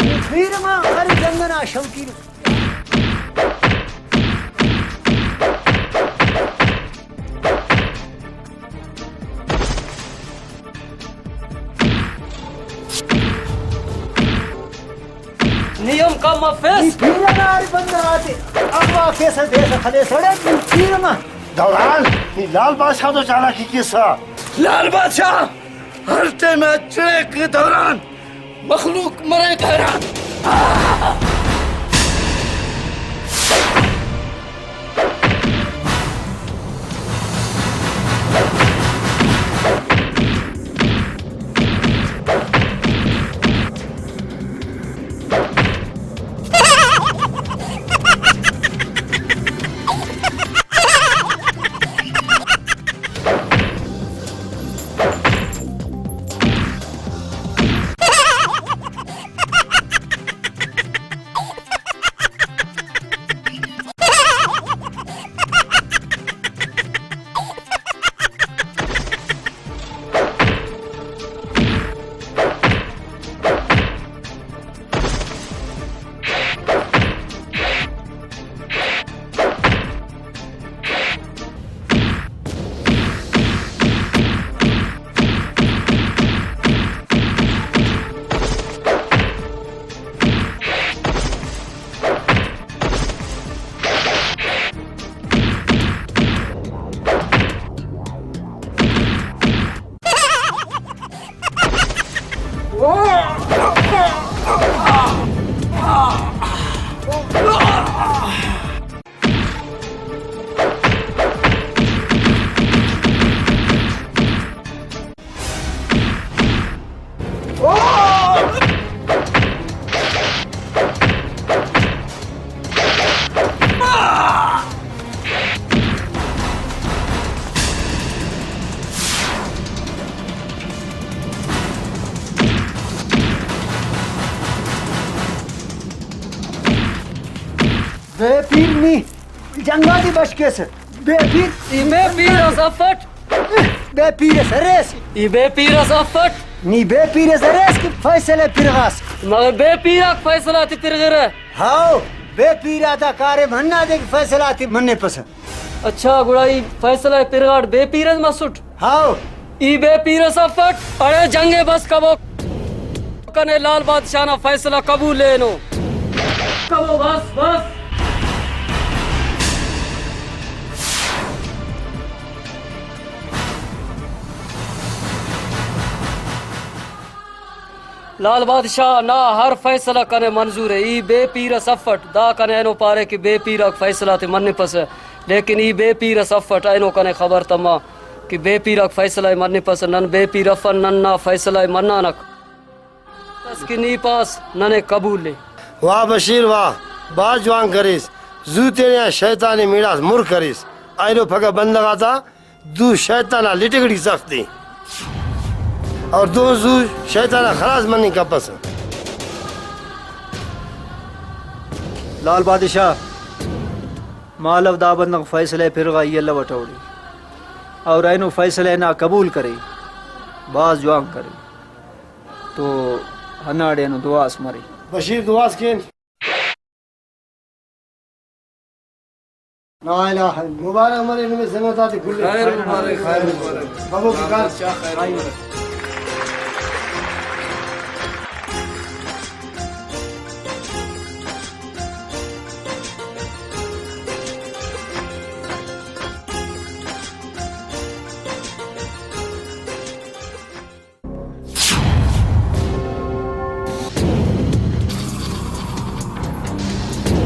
نی پیرہ نا ارے جنگ ئنا شوقین اس۔ نی ہم کم مفیس۔ نی پیرہ نا ارے بندغ آتے اغوا کیسہ دیسہ خلیسہ اڑے نی پیرہ نا۔ دوران، نی لال بادشاہ تو چالاکی کیسہ۔ لال بادشاہ ہر ٹائم چڑیک دوران۔ مخلوق مریک حیران۔ بے پیر نی جنگ آتے بش کیسہ۔ بے پیر۔ ای بے پیر اس افٹ۔ بے پیر اس اریس۔ ای بے پیر اس افٹ۔ نی بے پیر اس اریس کہ فیصلہ پرغاس۔ مگر بے پیر آک فیصلہ تے پرغرہ۔ ہاؤ، بے پیر آتا کاریم ہندادے کہ فیصلہ تے منپسہ۔ اچھا، گڑا ای فیصلہ پرغاٹ بے پیر اس مسٹ؟ ہاؤ۔ ای بے پیر اس افٹ، اڑے جنگ ءِ بس کبو۔ کنے لال بادشاہ نا فیصلہ قبول اینو۔ کبو بس، بس۔ لال بادشاہ نا ہر فیصلہ کنے منظور ءِ۔ ای بے پیر اس افٹ، دا کنے اینو پارے کہ بے پیر آک فیصلہ تے منپسہ، لیکن ای بے پیر اس افٹ، اینو کنے خبر تما کہ بے پیر آک فیصلہ ءِ منپسہ۔ نن بے پیر افن، نن نا فیصلہ ءِ منانک۔ اس کہ نی پاس ننے قبول ءِ۔ واہ بشیر واہ، بھاز جوان کریس۔ زو تینے آ شیطان ءِ میڑاس مر کریس۔ اینو پھگہ بندغ آتا دو شیطان آ لٹگڑی سخت ءِ، اور دو زو شیطان آ خلاص مننگ کپسہ۔ لال بادشاہ، مالو دا بندغ فیصلہ پرغا ای الوٹ اوڑے، اور اینو فیصلہ نا قبول کرے، بھاز جوان کرے، تو ہنداڑے اینو دعا اس مرے۔ بشیر دعا اس کین۔ لا الہ الا، مبارک مرے نمے سنگت آتے کل۔ خیر مبارک، خیر مبارک۔ بابو کی کار۔